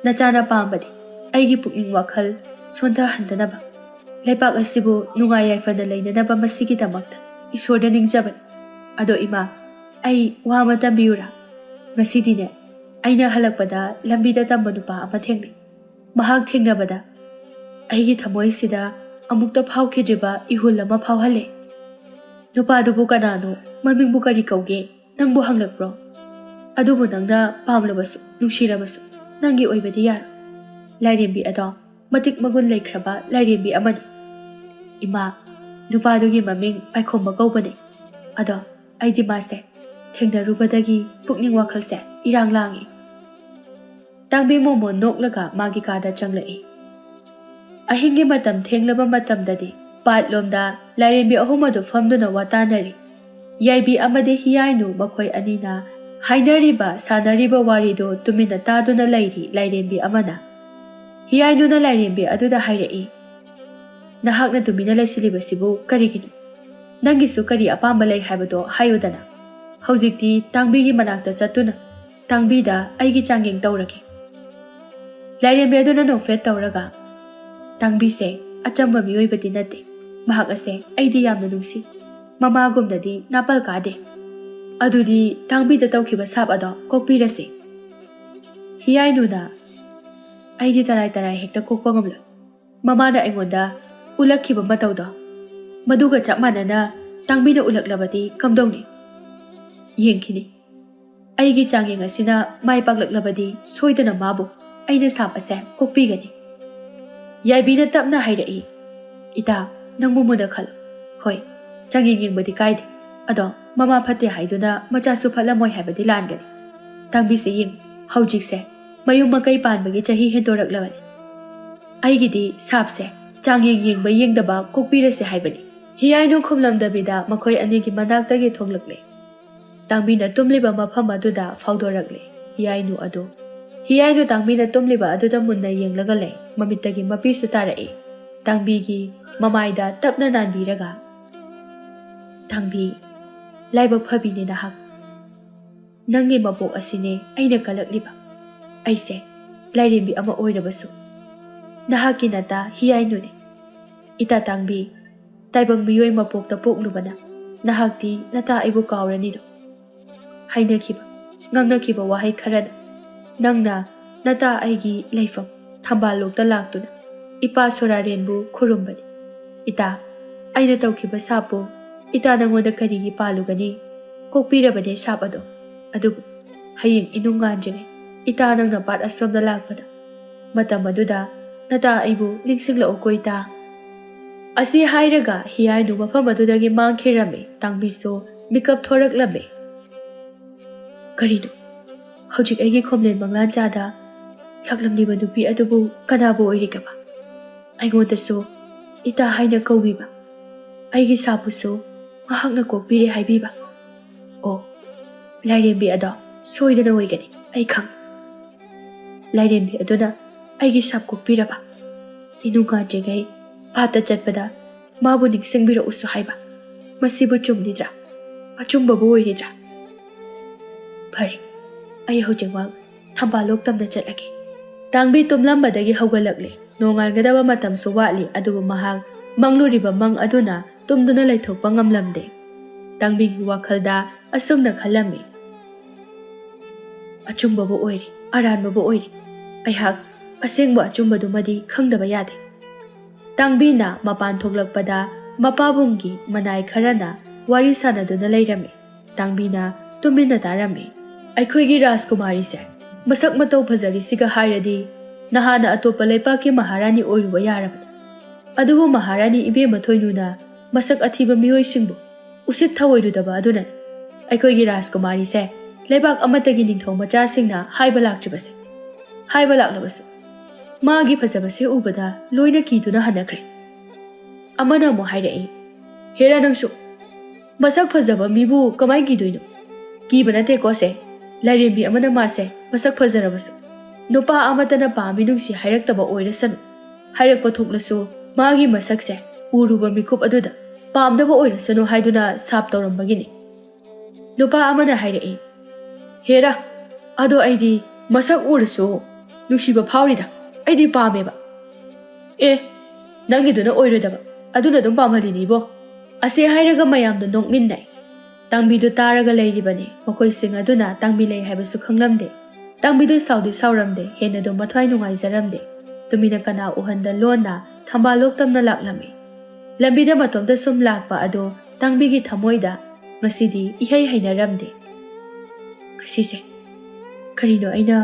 ꯅꯆꯥꯅ ꯄꯥꯝꯕꯗꯤ ꯑꯩꯒꯤ ꯄꯨꯛꯅꯤꯡ ꯋꯥꯈꯜ ꯁꯣꯟꯊꯍꯟꯗꯅꯕ, ꯂꯩꯄꯥꯛ ꯑꯁꯤꯕꯨ ꯅꯨꯡꯉꯥꯏ ꯌꯥꯏꯐꯅ ꯂꯩꯅꯅꯕ ꯃꯁꯤꯒꯤꯗꯃꯛꯇ ꯏꯁꯣꯔꯗ ꯅꯤꯡꯖꯕꯅꯤ꯫ ꯑꯗꯣ ꯏꯃꯥ, ꯑꯩ ꯋꯥ ꯑꯃ ꯇꯝꯕꯤꯌꯨꯔꯥ? ꯉꯁꯤꯗꯤꯅꯦ, ꯑꯩꯅ ꯍꯜꯂꯛꯄꯗ ꯂꯝꯕꯤꯗ ꯇꯝꯕ ꯅꯨꯄꯥ ꯑꯃ ꯊꯦꯡꯅꯩ꯫ ꯃꯍꯥꯛ ꯊꯦꯡꯅꯕꯗ ꯑꯩꯒꯤ ꯊꯃꯣꯏꯁꯤꯗ ꯑꯃꯨꯛꯇ ꯐꯥꯎꯈꯤꯗ꯭ꯔꯤꯕ ꯏꯍꯨꯜ ꯑꯃ ꯐꯥꯎꯍꯜꯂꯦ꯫ ꯅꯨꯄꯥꯗꯨꯕꯨ ꯀꯅꯥꯅꯣ? ꯃꯃꯤꯡꯕꯨ ꯀꯔꯤ ꯀꯧꯒꯦ? ꯅꯪꯕꯨ ꯍꯪꯂꯛꯄ꯭ꯔꯣ? ꯑꯗꯨꯕꯨ ꯅꯪꯅ ꯄꯥꯝꯂꯕꯁꯨ, ꯅꯨꯡꯁꯤꯔꯕꯁꯨ, ꯅꯪꯒꯤ ꯑꯣꯏꯕꯗꯤ ꯌꯥꯔꯣꯏ꯫ ꯂꯥꯏꯔꯦꯝꯕꯤ ꯑꯗꯣ ꯃꯇꯤꯛ ꯃꯒꯨꯟ ꯂꯩꯈ꯭ꯔꯕ ꯂꯥꯏꯔꯦꯝꯕꯤ ꯑꯃꯅꯤ꯫ ꯏꯃꯥ, ꯅꯨꯄꯥꯗꯨꯒꯤ ꯃꯃꯤꯡ ꯄꯥꯏꯈꯣꯝꯕ ꯀꯧꯕꯅꯤ꯫ ꯑꯗꯣ ꯑꯩꯗꯤ ꯃꯥꯁꯦ ꯊꯦꯡꯅꯔꯨꯕꯗꯒꯤ ꯄꯨꯛꯅꯤꯡ ꯋꯥꯈꯜꯁꯦ ꯏꯔꯥꯡ ꯂꯥꯡꯉꯤ꯫ ꯇꯥꯡꯕꯤ ꯃꯣꯃꯣꯟ ꯅꯣꯛꯂꯒ ꯃꯥꯒꯤ ꯀꯥꯗ ꯆꯪꯂꯛꯏ꯫ ꯑꯍꯤꯡꯒꯤ ꯃꯇꯝ ꯊꯦꯡꯂꯕ ꯃꯇꯝꯗꯗꯤ ꯄꯥꯠꯂꯣꯝꯗ ꯂꯥꯏꯔꯦꯝꯕꯤ ꯑꯍꯨꯝ ꯑꯗꯨ ꯐꯝꯗꯨꯅ ꯋꯥꯇꯥꯅꯔꯤ꯫ ꯌꯥꯏꯕꯤ ꯑꯃꯗꯤ ꯍꯤꯌꯥꯏꯅꯨ ꯃꯈꯣꯏ ꯑꯅꯤꯅ ꯍꯥꯏꯅꯔꯤꯕ, ꯁꯥꯟꯅꯔꯤꯕ ꯋꯥꯔꯤꯗꯨ ꯇꯨꯃꯤꯟꯅ ꯇꯥꯗꯨꯅ ꯂꯩꯔꯤ ꯂꯥꯏꯔꯦꯝꯕꯤ ꯑꯃꯅ꯫ ꯍꯤꯌꯥꯏꯅꯨꯅ ꯂꯥꯏꯔꯦꯝꯕꯤ ꯑꯗꯨꯗ ꯍꯥꯏꯔꯛꯏ, "ꯅꯍꯥꯛꯅ ꯇꯨꯃꯤꯟꯅ ꯂꯩꯁꯤꯜꯂꯤꯕꯁꯤꯕꯨ ꯀꯔꯤꯒꯤꯅꯣ? ꯅꯪꯒꯤꯁꯨ ꯀꯔꯤ ꯑꯄꯥꯝꯕ ꯂꯩ ꯍꯥꯏꯕꯗꯣ ꯍꯥꯏꯌꯨꯗꯅ꯫ ꯍꯧꯖꯤꯛꯇꯤ ꯇꯥꯡꯕꯤꯒꯤ ꯃꯅꯥꯛꯇ ꯆꯠꯇꯨꯅ ꯇꯥꯡꯕꯤꯗ ꯑꯩꯒꯤ ꯆꯥꯡꯌꯦꯡ ꯇꯧꯔꯒꯦ꯫" ꯂꯥꯏꯔꯦꯝꯕꯤ ꯑꯗꯨꯅ ꯅꯣꯛꯐꯦꯠ ꯇꯧꯔꯒ, "ꯇꯥꯡꯕꯤꯁꯦ ꯑꯆꯝꯕ ꯃꯤꯑꯣꯏꯕꯗꯤ ꯅꯠꯇꯦ꯫ ꯃꯍꯥꯛ ꯑꯁꯦ ꯑꯩꯗꯤ ꯌꯥꯝꯅ ꯅꯨꯡꯁꯤ꯫ ꯃꯃꯥꯒꯨꯝꯅꯗꯤ ꯅꯥꯄꯜ ꯀꯥꯗꯦ꯫ ꯑꯗꯨꯗꯤ ꯇꯥꯡꯕꯤꯗ ꯇꯧꯈꯤꯕ ꯁꯥꯞ ꯑꯗꯣ ꯀꯣꯛꯄꯤꯔꯁꯤ꯫" ꯍꯤꯌꯥꯏꯅꯨꯅ, "ꯑꯩꯗꯤ ꯇꯔꯥꯏ ꯇꯔꯥꯏ ꯍꯦꯛꯇ ꯀꯣꯛꯄ ꯉꯝꯂꯣꯏ꯫ ꯃꯃꯥꯅ ꯑꯩꯉꯣꯟꯗ ꯎꯠꯂꯛꯈꯤꯕ ꯃꯇꯧꯗꯣ, ꯃꯗꯨꯒ ꯆꯞ ꯃꯥꯟꯅꯅ ꯇꯥꯡꯕꯤꯅ ꯎꯠꯂꯛꯂꯕꯗꯤ ꯀꯝꯗꯧꯅꯤ? ꯌꯦꯡꯈꯤꯅꯤ꯫ ꯑꯩꯒꯤ ꯆꯥꯡꯌꯦꯡ ꯑꯁꯤꯅ ꯃꯥꯏ ꯄꯥꯛꯂꯛꯂꯕꯗꯤ ꯁꯣꯏꯗꯅ ꯃꯥꯕꯨ ꯑꯩꯅ ꯁꯥꯞ ꯑꯁꯦ ꯀꯣꯛꯄꯤꯒꯅꯤ꯫" ꯌꯥꯏꯕꯤꯅ ꯇꯞꯅ ꯍꯥꯏꯔꯛꯏ, "ꯏꯇꯥ, ꯅꯪꯕꯨ ꯃꯨꯟꯅ ꯈꯜꯂꯨ꯫ ꯍꯣꯏ, ꯆꯥꯡꯌꯦꯡ ꯌꯦꯡꯕꯗꯤ ꯀꯥꯏꯗꯦ꯫ ꯑꯗꯣ ꯃꯃꯥ ꯐꯠꯇꯦ ꯍꯥꯏꯗꯨꯅ ꯃꯆꯥꯁꯨ ꯐꯠꯂꯝꯃꯣꯏ ꯍꯥꯏꯕꯗꯤ ꯂꯥꯟꯒꯅꯤ꯫ ꯇꯥꯡꯕꯤꯁꯦ ꯌꯦꯡꯉꯨ, ꯍꯧꯖꯤꯛꯁꯦ ꯃꯌꯨꯝ ꯃꯀꯩ ꯄꯥꯟꯕꯒꯤ ꯆꯍꯤ ꯍꯦꯟꯗꯣꯔꯛꯂꯕꯅꯤ꯫ ꯑꯩꯒꯤꯗꯤ ꯁꯥꯞꯁꯦ ꯆꯥꯡꯌꯦꯡ ꯌꯦꯡꯕ ꯌꯦꯡꯗꯕ ꯀꯣꯛꯄꯤꯔꯁꯦ ꯍꯥꯏꯕꯅꯤ꯫" ꯍꯤꯌꯥꯏꯅꯨ ꯈꯨꯝꯂꯝꯗꯕꯤꯗ ꯃꯈꯣꯏ ꯑꯅꯤꯒꯤ ꯃꯅꯥꯛꯇꯒꯤ ꯊꯣꯛꯂꯛꯂꯦ꯫ ꯇꯥꯡꯕꯤꯅ ꯇꯨꯝꯂꯤꯕ ꯃꯐꯝ ꯑꯗꯨꯗ ꯐꯥꯎꯗꯣꯔꯛꯂꯦ ꯍꯤꯌꯥꯏꯅꯨ ꯑꯗꯨ꯫ ꯍꯤꯌꯥꯏꯅꯨ ꯇꯥꯡꯕꯤꯅ ꯇꯨꯝꯂꯤꯕ ꯑꯗꯨꯗ ꯃꯨꯟꯅ ꯌꯦꯡꯂꯒ ꯂꯩ꯫ ꯃꯃꯤꯠꯇꯒꯤ ꯃꯄꯤꯁꯨ ꯇꯥꯔꯛꯏ꯫ ꯇꯥꯡꯕꯤꯒꯤ ꯃꯃꯥꯏꯗ ꯇꯞꯅ ꯅꯥꯟꯕꯤꯔꯒ, "ꯇꯥꯡꯕꯤ, ꯂꯥꯏꯕꯛ ꯐꯕꯤꯅꯦ ꯅꯍꯥꯛ꯫ ꯅꯪꯒꯤ ꯃꯄꯣꯛ ꯑꯁꯤꯅꯦ ꯑꯩꯅ ꯀꯜꯂꯛꯂꯤꯕ꯫ ꯑꯩꯁꯦ ꯂꯥꯏꯔꯦꯝꯕꯤ ꯑꯃ ꯑꯣꯏꯔꯕꯁꯨ ꯅꯍꯥꯛꯀꯤ ꯅꯇꯥ ꯍꯤꯌꯥꯏꯅꯨꯅꯦ꯫ ꯏꯇꯥ ꯇꯥꯡꯕꯤ, ꯇꯥꯏꯕꯪ ꯃꯤꯑꯣꯏ ꯃꯄꯣꯛꯇ ꯄꯣꯛꯂꯨꯕꯅ ꯅꯍꯥꯛꯇꯤ ꯅꯇꯥ ꯑꯩꯕꯨ ꯀꯥꯎꯔꯅꯤꯗꯣ?" ꯍꯥꯏꯅꯈꯤꯕ, ꯉꯥꯡꯅꯈꯤꯕ ꯋꯥꯍꯩ ꯈꯔꯅ ꯅꯪꯅ ꯅꯇꯥ ꯑꯩꯒꯤ ꯂꯩꯐꯝ ꯊꯝꯕꯥꯜꯂꯣꯛꯇ ꯂꯥꯛꯇꯨꯅ ꯏꯄꯥ ꯁꯣꯔꯥꯔꯦꯟꯕꯨ ꯈꯨꯔꯨꯝꯕꯅꯤ꯫ "ꯏꯇꯥ, ꯑꯩꯅ ꯇꯧꯈꯤꯕ ꯁꯥꯞꯄꯨ ꯏꯇꯥ ꯅꯉꯣꯟꯗ ꯀꯔꯤꯒꯤ ꯄꯥꯜꯂꯨꯒꯅꯤ? ꯀꯣꯛꯄꯤꯔꯕꯅꯦ ꯁꯥꯞ ꯑꯗꯣ꯫ ꯑꯗꯨꯕꯨ ꯍꯌꯦꯡ ꯏꯅꯨꯡ ꯉꯥꯟꯗ꯭ꯔꯤꯉꯩ ꯏꯇꯥ ꯅꯪꯅ ꯄꯥꯠ ꯑꯁꯣꯝꯗ ꯂꯥꯛꯄꯗ, ꯃꯇꯝ ꯑꯗꯨꯗ ꯅꯇꯥ ꯑꯩꯕꯨ ꯅꯤꯡꯁꯤꯡꯂꯛꯎꯀꯣ ꯏꯇꯥ꯫" ꯑꯁꯤ ꯍꯥꯏꯔꯒ ꯍꯤꯌꯥꯏꯅꯨ ꯃꯐꯝ ꯑꯗꯨꯗꯒꯤ ꯃꯥꯡꯈꯤꯔꯝꯃꯤ꯫ ꯇꯥꯡꯕꯤꯁꯨ ꯃꯤꯀꯞ ꯊꯣꯔꯛꯂꯝꯃꯤ꯫ "ꯀꯔꯤꯅꯣ? ꯍꯧꯖꯤꯛ ꯑꯩꯒꯤ ꯈꯣꯝꯂꯦꯟ ꯃꯪꯂꯥꯟ ꯆꯥꯗ ꯂꯥꯛꯂꯝꯂꯤꯕ ꯅꯨꯄꯤ ꯑꯗꯨꯕꯨ ꯀꯅꯥꯕꯨ ꯑꯣꯏꯔꯤꯒꯕ? ꯑꯩꯉꯣꯟꯗꯁꯨ ꯏꯇꯥ ꯍꯥꯏꯅ ꯀꯧꯕꯤꯕ, ꯑꯩꯒꯤ ꯁꯥꯞꯄꯨꯁꯨ ꯃꯍꯥꯛꯅ ꯀꯣꯛꯄꯤꯔꯦ ꯍꯥꯏꯕꯤꯕ꯫ ꯑꯣ, ꯂꯥꯏꯔꯦꯝꯕꯤ ꯑꯗꯣ ꯁꯣꯏꯗꯅ ꯑꯣꯏꯒꯅꯤ, ꯑꯩ ꯈꯪ꯫ ꯂꯥꯏꯔꯦꯝꯕꯤ ꯑꯗꯨꯅ ꯑꯩꯒꯤ ꯁꯥꯞ ꯀꯣꯛꯄꯤꯔꯕ, ꯏꯅꯨꯡ ꯉꯥꯟꯗ꯭ꯔꯤꯉꯩ ꯄꯥꯠꯇ ꯆꯠꯄꯗ ꯃꯥꯕꯨ ꯅꯤꯡꯁꯤꯡꯕꯤꯔꯛꯎꯁꯨ ꯍꯥꯏꯕ꯫ ꯃꯁꯤꯕꯨ ꯆꯨꯝꯂꯤꯗ꯭ꯔꯥ? ꯑꯆꯨꯝꯕꯕꯨ ꯑꯣꯏꯔꯤꯗ꯭ꯔꯥ? ꯐꯔꯦ, ꯑꯩ ꯍꯧꯖꯤꯛꯃꯛ ꯊꯝꯕꯥꯜꯂꯣꯛ ꯇꯝꯅ ꯆꯠꯂꯒꯦ꯫" ꯇꯥꯡꯕꯤ ꯇꯨꯝꯂꯝꯕꯗꯒꯤ ꯍꯧꯒꯠꯂꯛꯂꯦ꯫ ꯅꯣꯡꯉꯥꯟꯒꯗꯕ ꯃꯇꯝꯁꯨ ꯋꯥꯠꯂꯤ, ꯑꯗꯨꯕꯨ ꯃꯍꯥꯛ ꯃꯪꯂꯨꯔꯤꯕ ꯃꯪ ꯑꯗꯨꯅ ꯇꯨꯝꯗꯨꯅ ꯂꯩꯊꯣꯛꯄ ꯉꯝꯂꯝꯗꯦ꯫ ꯇꯥꯡꯕꯤꯒꯤ ꯋꯥꯈꯜꯗ ꯑꯁꯨꯝꯅ ꯈꯜꯂꯝꯃꯤ, "ꯑꯆꯨꯝꯕꯕꯨ ꯑꯣꯏꯔꯦ, ꯑꯔꯥꯟꯕꯕꯨ ꯑꯣꯏꯔꯦ, ꯑꯩꯍꯥꯛ ꯑꯁꯦꯡꯕ ꯑꯆꯨꯝꯕꯗꯨꯃꯗꯤ ꯈꯪꯗꯕ ꯌꯥꯗꯦ꯫" ꯇꯥꯡꯕꯤꯅ ꯃꯄꯥꯟ ꯊꯣꯛꯂꯛꯄꯗ ꯃꯄꯥꯕꯨꯡꯒꯤ ꯃꯅꯥꯏ ꯈꯔꯅ ꯋꯥꯔꯤ ꯁꯥꯟꯅꯗꯨꯅ ꯂꯩꯔꯝꯃꯤ꯫ ꯇꯥꯡꯕꯤꯅ ꯇꯨꯃꯤꯟꯅ ꯇꯥꯔꯝꯃꯤ꯫ "ꯑꯩꯈꯣꯏꯒꯤ ꯔꯥꯖꯀꯨꯃꯥꯔꯤꯁꯦ ꯃꯁꯛ ꯃꯇꯧ ꯐꯖꯔꯤꯁꯤꯒ ꯍꯥꯏꯔꯗꯤ ꯅꯍꯥꯟꯅ ꯑꯇꯣꯞꯄ ꯂꯩꯄꯥꯛꯀꯤ ꯃꯍꯥꯔꯥꯅꯤ ꯑꯣꯏꯔꯨꯕ ꯌꯥꯔꯕꯅꯤ꯫ ꯑꯗꯨꯕꯨ ꯃꯍꯥꯔꯥꯅꯤ ꯏꯕꯦꯝꯃ ꯊꯣꯏꯅꯨꯅ ꯃꯁꯛ ꯑꯊꯤꯕ ꯃꯤꯑꯣꯏꯁꯤꯡꯕꯨ ꯎꯁꯤꯠ ꯊꯑꯣꯏꯔꯨꯗꯕ ꯑꯗꯨꯅꯅꯤ ꯑꯩꯈꯣꯏꯒꯤ ꯔꯥꯖꯀꯨꯃꯥꯔꯤꯁꯦ ꯂꯩꯕꯥꯛ ꯑꯃꯠꯇꯒꯤ ꯅꯤꯡꯊꯧ ꯃꯆꯥꯁꯤꯡꯅ ꯍꯥꯏꯕ ꯂꯥꯛꯇ꯭ꯔꯤꯕꯁꯦ꯫ ꯍꯥꯏꯕ ꯂꯥꯛꯂꯕꯁꯨ ꯃꯥꯒꯤ ꯐꯖꯕꯁꯦ ꯎꯕꯗ ꯂꯣꯏꯅ ꯀꯤꯗꯨꯅ ꯍꯟꯅꯈ꯭ꯔꯦ꯫" ꯑꯃꯅ ꯑꯃꯨꯛ ꯍꯥꯏꯔꯛꯏ, "ꯍꯦꯔꯥ ꯅꯪꯁꯨ, ꯃꯁꯛ ꯐꯖꯕ ꯃꯤꯕꯨ ꯀꯃꯥꯏ ꯀꯤꯗꯣꯏꯅꯣ? ꯀꯤꯕ ꯅꯠꯇꯦꯀꯣ ꯁꯦ꯫ ꯂꯥꯏꯔꯦꯝꯕꯤ ꯑꯃꯅ ꯃꯥꯁꯦ ꯃꯁꯛ ꯐꯖꯔꯕꯁꯨ ꯅꯨꯄꯥ ꯑꯃꯠꯇꯅ ꯄꯥꯝꯃꯤ ꯅꯨꯡꯁꯤ ꯍꯥꯏꯔꯛꯇꯕ ꯑꯣꯏꯔꯁꯅꯨ꯫ ꯍꯥꯏꯔꯛꯄ ꯊꯣꯛꯂꯁꯨ ꯃꯥꯒꯤ ꯃꯁꯛꯁꯦ ꯎꯔꯨꯕ ꯃꯤꯀꯨꯞ ꯑꯗꯨꯗ ꯄꯥꯝꯗꯕ ꯑꯣꯏꯔꯁꯅꯨ ꯍꯥꯏꯗꯨꯅ ꯁꯥꯞ ꯇꯧꯔꯝꯕꯒꯤꯅꯤ꯫ ꯅꯨꯄꯥ ꯑꯃꯅ ꯍꯥꯏꯔꯛꯏ, "ꯍꯦꯔꯥ, ꯑꯗꯣ ꯑꯩꯗꯤ ꯃꯁꯛ ꯎꯔꯁꯨ ꯅꯨꯡꯁꯤꯕ ꯐꯥꯎꯔꯤꯗ꯫ ꯑꯩꯗꯤ ꯄꯥꯝꯃꯦꯕ꯫" "ꯑꯦ, ꯅꯪꯒꯤꯗꯨꯅ ꯑꯣꯏꯔꯣꯏꯗꯕ, ꯑꯗꯨꯅ ꯑꯗꯨꯝ ꯄꯥꯝꯍꯜꯂꯤꯅꯤ ꯏꯕꯣ꯫" ꯑꯁꯤ ꯍꯥꯏꯔꯒ ꯃꯌꯥꯝꯗꯣ ꯅꯣꯛꯃꯤꯟꯅꯩ꯫ ꯇꯥꯡꯕꯤꯗꯨ ꯇꯥꯔꯒ ꯂꯩꯔꯤꯕꯅꯤ꯫ ꯃꯈꯣꯏꯁꯤꯡ ꯑꯗꯨꯅ ꯇꯥꯡꯕꯤ ꯂꯩ ꯍꯥꯏꯕꯁꯨ ꯈꯪꯂꯝꯗꯦ꯫ ꯇꯥꯡꯕꯤꯗꯨ ꯁꯥꯎꯗꯤ ꯁꯥꯎꯔꯝꯗꯦ, ꯍꯦꯟꯅꯗꯨ ꯃꯊ꯭ꯋꯥꯏ ꯅꯨꯡꯉꯥꯏꯖꯔꯝꯗꯦ꯫ ꯇꯨꯃꯤꯅ ꯀꯅꯥ ꯎꯍꯟꯗ ꯂꯣꯟꯅ ꯊꯝꯕꯥꯜ ꯂꯣꯛ ꯇꯝꯅ ꯂꯥꯛꯂꯝꯃꯤ꯫ ꯂꯝꯕꯤꯗ ꯃꯇꯣꯝꯇ ꯁꯨꯝ ꯂꯥꯛꯄ ꯑꯗꯨ ꯇꯥꯡꯕꯤꯒꯤ ꯊꯃꯣꯏꯗ ꯉꯁꯤꯗꯤ ꯏꯍꯩ ꯍꯩꯅꯔꯝꯗꯦ꯫ "ꯉꯁꯤꯁꯦ ꯀꯔꯤꯅꯣ ꯑꯩꯅ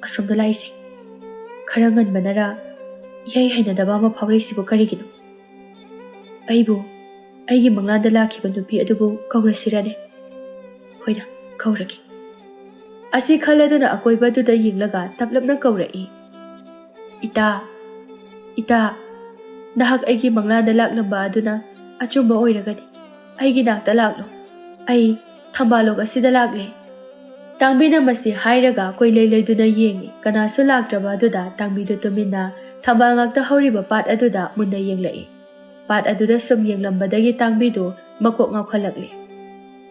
ꯑꯁꯣꯝꯗ ꯂꯥꯛꯏꯁꯦ? ꯈꯔ ꯉꯟꯕꯅꯔ ꯏꯍꯩ ꯍꯩꯅꯗꯕ ꯑꯃ ꯐꯥꯎꯔꯛꯏꯁꯤꯕꯨ ꯀꯔꯤꯒꯤꯅꯣ? ꯑꯩꯕꯨ ꯑꯩꯒꯤ ꯃꯪꯂꯥꯟꯗ ꯂꯥꯛꯈꯤꯕ ꯅꯨꯄꯤ ꯑꯗꯨꯕꯨ ꯀꯧꯔꯁꯤꯔꯅꯦ? ꯍꯣꯏꯗ, ꯀꯧꯔꯒꯦ꯫" ꯑꯁꯤ ꯈꯜꯂꯗꯨꯅ ꯑꯀꯣꯏꯕꯗꯨꯗ ꯌꯦꯡꯂꯒ ꯇꯞꯂꯞꯅ ꯀꯧꯔꯛꯏ, "ꯏꯇꯥ, ꯏꯇꯥ, ꯅꯍꯥꯛ ꯑꯩꯒꯤ ꯃꯪꯂꯥꯟꯗ ꯂꯥꯛꯂꯝꯕ ꯑꯗꯨꯅ ꯑꯆꯨꯝꯕ ꯑꯣꯏꯔꯒꯗꯤ ꯑꯩꯒꯤ ꯅꯥꯛꯇ ꯂꯥꯛꯂꯣ꯫ ꯑꯩ ꯊꯝꯕꯥꯜ ꯂꯣꯛ ꯑꯁꯤꯗ ꯂꯥꯛꯂꯦ꯫" ꯇꯥꯡꯕꯤꯅ ꯃꯁꯤ ꯍꯥꯏꯔꯒ ꯀꯣꯏꯂꯩ ꯂꯩꯗꯨꯅ ꯌꯦꯡꯉꯤ꯫ ꯀꯅꯥꯁꯨ ꯂꯥꯛꯇ꯭ꯔꯕ ꯑꯗꯨꯗ ꯇꯥꯡꯕꯤꯗꯨ ꯇꯨꯃꯤꯟꯅ ꯊꯝꯕꯥꯜ ꯉꯥꯛꯇ ꯍꯧꯔꯤꯕ ꯄꯥꯠ ꯑꯗꯨꯗ ꯃꯨꯟꯅ ꯌꯦꯡꯂꯛꯏ꯫ ꯄꯥꯠ ꯑꯗꯨꯗ ꯁꯨꯝ ꯌꯦꯡꯂꯝꯕꯗꯒꯤ ꯇꯥꯡꯕꯤꯗꯨ ꯃꯀꯣꯛ ꯉꯥꯎꯈꯠꯂꯛꯂꯦ꯫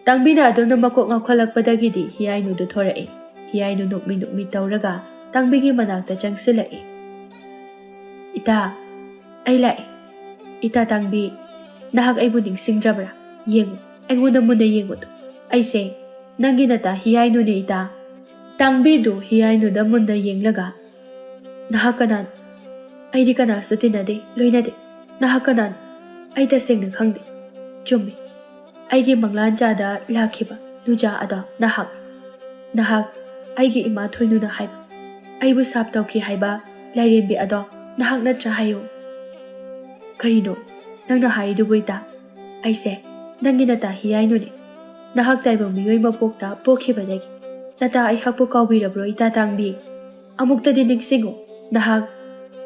ꯇꯥꯡꯕꯤꯅ ꯑꯗꯨꯝꯅ ꯃꯀꯣꯛ ꯉꯥꯎꯈꯠꯂꯛꯄꯗꯒꯤꯗꯤ ꯍꯤꯌꯥꯏꯅꯨꯗꯨ ꯊꯣꯔꯛꯏ꯫ ꯍꯤꯌꯥꯏꯅꯨ ꯅꯣꯛꯃꯤ ꯅꯣꯛꯃꯤ ꯇꯧꯔꯒ ꯇꯥꯡꯕꯤꯒꯤ ꯃꯅꯥꯛꯇ ꯆꯪꯁꯤꯜꯂꯛꯏ꯫ "ꯏꯇꯥ, ꯑꯩ ꯂꯥꯛꯑꯦ꯫ ꯏꯇꯥ ꯇꯥꯡꯕꯤ, ꯅꯍꯥꯛ ꯑꯩꯕꯨ ꯅꯤꯡꯁꯤꯡꯗ꯭ꯔꯕ꯭ꯔꯥ? ꯌꯦꯡꯉꯨ, ꯑꯩꯉꯣꯟꯗ ꯃꯨꯟꯅ ꯌꯦꯡꯉꯨ꯫ ꯑꯩꯁꯦ ꯅꯪꯒꯤ ꯅꯇꯥ ꯍꯤꯌꯥꯏꯅꯨꯅꯦ, ꯏꯇꯥ꯫" ꯇꯥꯡꯕꯤꯗꯨ ꯍꯤꯌꯥꯏꯅꯨꯗ ꯃꯨꯟꯅ ꯌꯦꯡꯂꯒ, "ꯅꯍꯥꯛ ꯀꯅꯥꯅꯣ? ꯑꯩꯗꯤ ꯀꯅꯥꯁꯨ ꯇꯤꯟꯅꯗꯦ, ꯂꯣꯏꯅꯗꯦ꯫ ꯅꯍꯥꯛ ꯀꯅꯥꯅꯣ? ꯑꯩ ꯇꯁꯦꯡꯅ ꯈꯪꯗꯦ꯫" "ꯆꯨꯝꯃꯤ, ꯑꯩꯒꯤ ꯃꯪꯂꯥꯟꯆꯥꯗ ꯂꯥꯛꯈꯤꯕ ꯅꯨꯖꯥ ꯑꯗꯣ ꯅꯍꯥꯛ, ꯅꯍꯥꯛ ꯑꯩꯒꯤ ꯏꯃꯥ ꯊꯣꯏꯅꯨꯅ ꯍꯥꯏꯕ, ꯑꯩꯕꯨ ꯁꯥꯞ ꯇꯧꯈꯤ ꯍꯥꯏꯕ ꯂꯥꯏꯔꯦꯝꯕꯤ ꯑꯗꯣ ꯅꯍꯥꯛ ꯅꯠꯇ꯭ꯔꯥ ꯍꯥꯏꯌꯨ?" "ꯀꯔꯤꯅꯣ ꯅꯪꯅ ꯍꯥꯏꯔꯤꯗꯨꯕꯨ, ꯏꯇꯥ? ꯑꯩꯁꯦ ꯅꯪꯒꯤ ꯅꯇꯥ ꯍꯤꯌꯥꯏꯅꯨꯅꯦ꯫ ꯅꯍꯥꯛ ꯇꯥꯏꯕꯪ ꯃꯤꯑꯣꯏ ꯃꯄꯣꯛꯇ ꯄꯣꯛꯈꯤꯕꯗꯒꯤ ꯅꯇꯥ ꯑꯩꯍꯥꯛꯄꯨ ꯀꯥꯎꯕꯤꯔꯕ꯭ꯔꯣ, ꯏꯇꯥ ꯇꯥꯡꯕꯤ? ꯑꯃꯨꯛꯇꯗꯤ ꯅꯤꯡꯁꯤꯡꯉꯨ, ꯅꯍꯥꯛ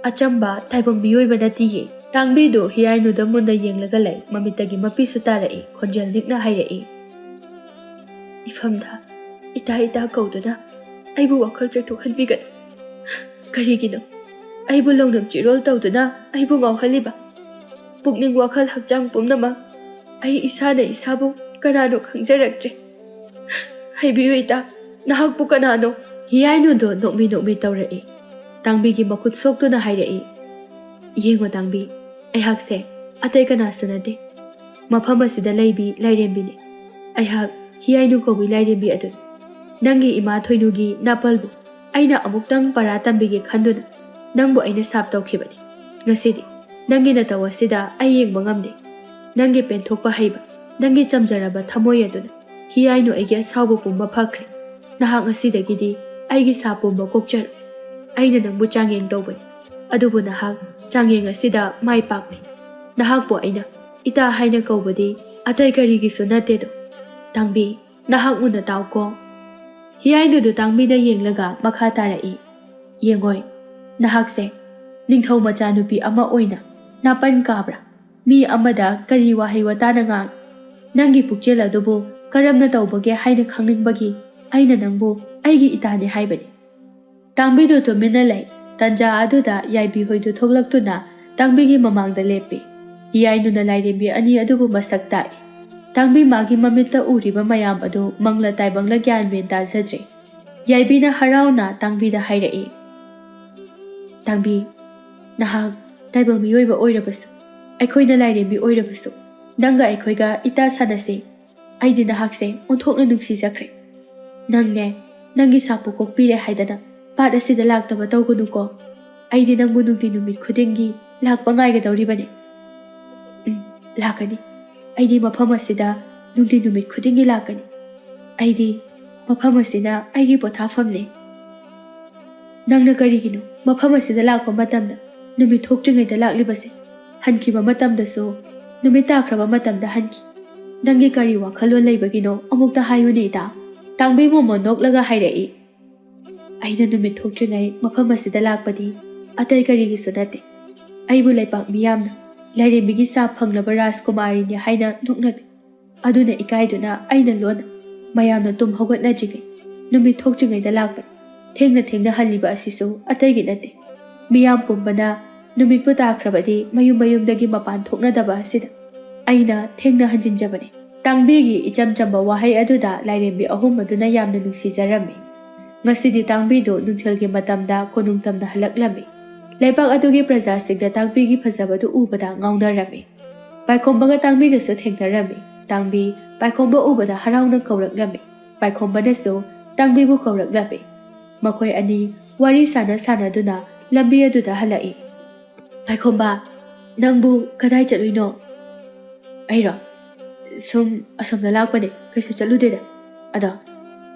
ꯑꯆꯝꯕ ꯇꯥꯏꯕꯪ ꯃꯤꯑꯣꯏꯕ ꯅꯠꯇꯤꯌꯦ꯫" ꯇꯥꯡꯕꯤꯗꯨ ꯍꯤꯌꯥꯏꯅꯨꯗ ꯃꯨꯟꯅ ꯌꯦꯡꯂꯒ ꯂꯩ꯫ ꯃꯃꯤꯠꯇꯒꯤ ꯃꯄꯤꯁꯨ ꯇꯥꯔꯛꯏ꯫ ꯈꯣꯟꯖꯦꯜ ꯅꯤꯛꯅ ꯍꯥꯏꯔꯛꯏ, ꯏꯐꯝꯗ ꯏꯇꯥ ꯏꯇꯥ ꯀꯧꯗꯨꯅ ꯑꯩꯕꯨ ꯋꯥꯈꯜ ꯆꯣꯏꯊꯣꯛꯍꯟꯕꯤꯒꯅꯨ꯫ ꯀꯔꯤꯒꯤꯅꯣ ꯑꯩꯕꯨ ꯂꯧꯅꯝ ꯆꯤꯔꯣꯜ ꯇꯧꯗꯨꯅ ꯑꯩꯕꯨ ꯉꯥꯎꯍꯜꯂꯤꯕ? ꯄꯨꯛꯅꯤꯡ ꯋꯥꯈꯜ ꯍꯛꯆꯥꯡ ꯄꯨꯝꯅꯃꯛ ꯑꯩ ꯏꯁꯥꯅ ꯏꯁꯥꯕꯨ ꯀꯅꯥꯅꯣ ꯈꯪꯖꯔꯛꯇ꯭ꯔꯦ꯫ ꯍꯥꯏꯕꯤꯌꯨ ꯏꯇꯥ, ꯅꯍꯥꯛꯄꯨ ꯀꯅꯥꯅꯣ? ꯍꯤꯌꯥꯏꯅꯨꯗꯣ ꯅꯣꯛꯃꯤ ꯅꯣꯛꯃꯤ ꯇꯧꯔꯛꯏ꯫ ꯇꯥꯡꯕꯤꯒꯤ ꯃꯈꯨꯠ ꯁꯣꯛꯇꯨꯅ ꯍꯥꯏꯔꯛꯏ, "ꯌꯦꯡꯉꯣ ꯇꯥꯡꯕꯤ, ꯑꯩꯍꯥꯛꯁꯦ ꯑꯇꯩ ꯀꯅꯥꯁꯨ ꯅꯠꯇꯦ꯫ ꯃꯐꯝ ꯑꯁꯤꯗ ꯂꯩꯕꯤ ꯂꯥꯏꯔꯦꯝꯕꯤꯅꯤ꯫ ꯑꯩꯍꯥꯛ ꯍꯤꯌꯥꯏꯅꯨ ꯀꯧꯕꯤ ꯂꯥꯏꯔꯦꯝꯕꯤ ꯑꯗꯨꯅꯤ꯫ ꯅꯪꯒꯤ ꯏꯃꯥ ꯊꯣꯏꯅꯨꯒꯤ ꯅꯥꯄꯜꯕꯨ ꯑꯩꯅ ꯑꯃꯨꯛꯇꯪ ꯄꯔꯥ ꯇꯝꯕꯤꯒꯦ ꯈꯟꯗꯨꯅ ꯅꯪꯕꯨ ꯑꯩꯅ ꯁꯥꯞ ꯇꯧꯈꯤꯕꯅꯤ꯫ ꯉꯁꯤꯗꯤ ꯅꯪꯒꯤ ꯅꯇꯧ ꯑꯁꯤꯗ ꯑꯩ ꯌꯦꯡꯕ ꯉꯝꯗꯦ꯫ ꯅꯪꯒꯤ ꯄꯦꯟꯊꯣꯛꯄ ꯍꯩꯕ, ꯅꯪꯒꯤ ꯆꯝꯖꯔꯕ ꯊꯃꯣꯏ ꯑꯗꯨꯅ ꯍꯤꯌꯥꯏꯅꯨ ꯑꯩꯒꯤ ꯑꯁꯥꯎꯕ ꯄꯨꯝꯕ ꯐꯈ꯭ꯔꯦ꯫ ꯅꯍꯥꯛ ꯉꯁꯤꯗꯒꯤꯗꯤ ꯑꯩꯒꯤ ꯁꯥꯞ ꯄꯨꯝꯕ ꯀꯣꯛꯆꯔꯣ꯫ ꯑꯩꯅ ꯅꯪꯕꯨ ꯆꯥꯡꯌꯦꯡ ꯇꯧꯕꯅꯤ, ꯑꯗꯨꯕꯨ ꯅꯍꯥꯛ ꯆꯥꯡꯌꯦꯡ ꯑꯁꯤꯗ ꯃꯥꯏ ꯄꯥꯛꯂꯦ꯫ ꯅꯍꯥꯛꯄꯨ ꯑꯩꯅ ꯏꯇꯥ ꯍꯥꯏꯅ ꯀꯧꯕꯗꯤ ꯑꯇꯩ ꯀꯔꯤꯒꯤꯁꯨ ꯅꯠꯇꯦꯗꯣ꯫ ꯇꯥꯡꯕꯤ, ꯅꯍꯥꯛ ꯃꯨꯟꯅ ꯇꯥꯎꯀꯣ꯫" ꯍꯤꯌꯥꯏꯅꯨꯗꯨ ꯇꯥꯡꯕꯤꯗ ꯌꯦꯡꯂꯒ ꯃꯈꯥ ꯇꯥꯔꯛꯏ, "ꯌꯦꯡꯉꯣꯏ, ꯅꯍꯥꯛꯁꯦ ꯅꯤꯡꯊꯧ ꯃꯆꯥꯅꯨꯄꯤ ꯑꯃ ꯑꯣꯏꯅ ꯅꯥꯄꯟ ꯀꯥꯕ꯭ꯔꯥ? ꯃꯤ ꯑꯃꯗ ꯀꯔꯤ ꯋꯥꯍꯩ ꯋꯥꯇꯥꯅ ꯉꯥꯡ? ꯅꯪꯒꯤ ꯄꯨꯛꯆꯦꯜ ꯑꯗꯨꯕꯨ ꯀꯔꯝꯅ ꯇꯧꯕꯒꯦ ꯍꯥꯏꯅ ꯈꯪꯅꯤꯡꯕꯒꯤ ꯑꯩꯅ ꯅꯪꯕꯨ ꯑꯩꯒꯤ ꯏꯇꯥꯅꯤ ꯍꯥꯏꯕꯅꯤ꯫" ꯇꯥꯡꯕꯤꯗꯨ ꯇꯨꯃꯤꯟꯅ ꯂꯩ꯫ ꯇꯟꯖꯥ ꯑꯗꯨꯗ ꯌꯥꯏꯕꯤ ꯍꯣꯏꯗꯨ ꯊꯣꯛꯂꯛꯇꯨꯅ ꯇꯥꯡꯕꯤꯒꯤ ꯃꯃꯥꯡꯗ ꯂꯦꯞꯄꯤ꯫ ꯍꯤꯌꯥꯏꯅꯨꯅ ꯂꯥꯏꯔꯦꯝꯕꯤ ꯑꯅꯤ ꯑꯗꯨꯕꯨ ꯃꯁꯛ ꯇꯥꯛꯏ꯫ ꯇꯥꯡꯕꯤ ꯃꯥꯒꯤ ꯃꯃꯤꯠꯇ ꯎꯔꯤꯕ ꯃꯌꯥꯝ ꯑꯗꯨ ꯃꯪꯂ ꯇꯥꯏꯕꯪꯂ ꯒ꯭ꯌꯥꯟ ꯃꯦꯟ ꯇꯥꯖꯗ꯭ꯔꯦ꯫ ꯌꯥꯏꯕꯤꯅ ꯍꯔꯥꯎꯅ ꯇꯥꯡꯕꯤꯗ ꯍꯥꯏꯔꯛꯏ, "ꯇꯥꯡꯕꯤ, ꯅꯍꯥꯛ ꯇꯥꯏꯕꯪ ꯃꯤꯑꯣꯏꯕ ꯑꯣꯏꯔꯕꯁꯨ ꯑꯩꯈꯣꯏꯅ ꯂꯥꯏꯔꯦꯝꯕꯤ ꯑꯣꯏꯔꯕꯁꯨ ꯅꯪꯒ ꯑꯩꯈꯣꯏꯒ ꯏꯇꯥ ꯁꯥꯟꯅꯁꯦ꯫ ꯑꯩꯗꯤ ꯅꯍꯥꯛꯁꯦ ꯑꯣꯟꯊꯣꯛꯅ ꯅꯨꯡꯁꯤꯖꯈ꯭ꯔꯦ꯫ ꯅꯪꯅꯦ, ꯅꯪꯒꯤ ꯁꯥꯞꯄꯨ ꯀꯣꯛꯄꯤꯔꯦ ꯍꯥꯏꯗꯅ ꯄꯥꯠ ꯑꯁꯤꯗ ꯂꯥꯛꯇꯕ ꯇꯧꯒꯅꯨꯀꯣ꯫ ꯑꯩꯗꯤ ꯅꯪꯕꯨ ꯅꯨꯡꯇꯤ ꯅꯨꯃꯤꯠ ꯈꯨꯗꯤꯡꯒꯤ ꯂꯥꯛꯄ ꯉꯥꯏꯒꯗꯧꯔꯤꯕꯅꯤ꯫" "ꯎꯝ, ꯂꯥꯛꯀꯅꯤ꯫ ꯑꯩꯗꯤ ꯃꯐꯝ ꯑꯁꯤꯗ ꯅꯨꯡꯇꯤ ꯅꯨꯃꯤꯠ ꯈꯨꯗꯤꯡꯒꯤ ꯂꯥꯛꯀꯅꯤ꯫ ꯑꯩꯗꯤ ꯃꯐꯝ ꯑꯁꯤꯅ ꯑꯩꯒꯤ ꯄꯣꯊꯥꯐꯝꯅꯤ꯫" "ꯅꯪꯅ ꯀꯔꯤꯒꯤꯅꯣ ꯃꯐꯝ ꯑꯁꯤꯗ ꯂꯥꯛꯄ ꯃꯇꯝꯗ ꯅꯨꯃꯤꯠ ꯊꯣꯛꯇ꯭ꯔꯤꯉꯩꯗ ꯂꯥꯛꯂꯤꯕꯁꯦ? ꯍꯟꯈꯤꯕ ꯃꯇꯝꯗꯁꯨ ꯅꯨꯃꯤꯠ ꯇꯥꯈ꯭ꯔꯕ ꯃꯇꯝꯗ ꯍꯟꯈꯤ꯫ ꯅꯪꯒꯤ ꯀꯔꯤ ꯋꯥꯈꯜꯂꯣꯟ ꯂꯩꯕꯒꯤꯅꯣ ꯑꯃꯨꯛꯇ ꯍꯥꯏꯌꯨꯅꯦ ꯏꯇꯥ꯫" ꯇꯥꯡꯕꯤ ꯃꯣꯃꯣꯟ ꯅꯣꯛꯂꯒ ꯍꯥꯏꯔꯛꯏ, "ꯑꯩꯅ ꯅꯨꯃꯤꯠ ꯊꯣꯛꯇ꯭ꯔꯤꯉꯩ ꯃꯐꯝ ꯑꯁꯤꯗ ꯂꯥꯛꯄꯗꯤ ꯑꯇꯩ ꯀꯔꯤꯒꯤꯁꯨ ꯅꯠꯇꯦ꯫ ꯑꯩꯕꯨ ꯂꯩꯄꯥꯛ ꯃꯤꯌꯥꯝꯅ ꯂꯥꯏꯔꯦꯝꯕꯤꯒꯤ ꯁꯥꯞ ꯐꯪꯂꯕ ꯔꯥꯖꯀꯨꯃꯥꯔꯤꯅꯤ ꯍꯥꯏꯅ ꯅꯣꯛꯅꯕꯤ꯫ ꯑꯗꯨꯅ ꯏꯀꯥꯏꯗꯨꯅ ꯑꯩꯅ ꯂꯣꯟꯅ ꯃꯌꯥꯝꯅ ꯇꯨꯝ ꯍꯧꯒꯠꯅꯗ꯭ꯔꯤꯉꯩ, ꯅꯨꯃꯤꯠ ꯊꯣꯛꯇ꯭ꯔꯤꯉꯩꯗ ꯂꯥꯛꯄꯅꯤ꯫ ꯊꯦꯡꯅ ꯊꯦꯡꯅ ꯍꯜꯂꯤꯕ ꯑꯁꯤꯁꯨ ꯑꯇꯩꯒꯤ ꯅꯠꯇꯦ꯫ ꯃꯤꯌꯥꯝ ꯄꯨꯝꯕꯅ ꯅꯨꯃꯤꯠꯄꯨ ꯇꯥꯈ꯭ꯔꯕꯗꯤ ꯃꯌꯨꯝ ꯃꯌꯨꯝꯗꯒꯤ ꯃꯄꯥꯟ ꯊꯣꯛꯅꯗꯕ ꯑꯁꯤꯗ ꯑꯩꯅ ꯊꯦꯡꯅ ꯍꯟꯖꯤꯟꯖꯕꯅꯤ꯫ ꯇꯥꯡꯕꯤꯒꯤ ꯏꯆꯝ ꯆꯝꯕ ꯋꯥꯍꯩ ꯑꯗꯨꯗ ꯂꯥꯏꯔꯦꯝꯕꯤ ꯑꯍꯨꯝ ꯑꯗꯨꯅ ꯌꯥꯝꯅ ꯅꯨꯡꯁꯤꯖꯔꯝꯃꯤ꯫ ꯉꯁꯤꯗꯤ ꯇꯥꯡꯕꯤꯗꯨ ꯅꯨꯡꯊꯤꯜꯒꯤ ꯃꯇꯝꯗ ꯀꯣꯅꯨꯡ ꯇꯝꯅ ꯍꯜꯂꯛꯂꯝꯃꯤ꯫ ꯂꯩꯕꯥꯛ ꯑꯗꯨꯒꯤ ꯄ꯭ꯔꯖꯥꯁꯤꯡꯅ ꯇꯥꯡꯕꯤꯒꯤ ꯐꯖꯕꯗꯨ ꯎꯕꯗ ꯉꯥꯎꯅꯔꯝꯃꯤ꯫ ꯄꯥꯏꯈꯣꯝꯕꯒ ꯇꯥꯡꯕꯤꯒꯁꯨ ꯊꯦꯡꯅꯔꯝꯃꯤ꯫ ꯇꯥꯡꯕꯤ ꯄꯥꯏꯈꯣꯝꯕ ꯎꯕꯗ ꯍꯔꯥꯎꯅ ꯀꯧꯔꯛꯂꯝꯃꯤ꯫ ꯄꯥꯏꯈꯣꯝꯕꯅꯁꯨ ꯇꯥꯡꯕꯤꯕꯨ ꯀꯧꯔꯛꯂꯝꯃꯤ꯫ ꯃꯈꯣꯏ ꯑꯅꯤ ꯋꯥꯔꯤ ꯁꯥꯟꯅ ꯁꯥꯟꯅꯗꯨꯅ ꯂꯝꯕꯤ ꯑꯗꯨꯗ ꯍꯜꯂꯛꯏ꯫ "ꯄꯥꯏꯈꯣꯝꯕ, ꯅꯪꯕꯨ ꯀꯗꯥꯏ ꯆꯠꯂꯨꯏꯅꯣ?" "ꯑꯩꯔꯣ? ꯁꯨꯝ ꯑꯁꯣꯝꯗ ꯂꯥꯛꯄꯅꯦ, ꯀꯩꯁꯨ ꯆꯠꯂꯨꯗꯦꯗ꯫ ꯑꯗꯣ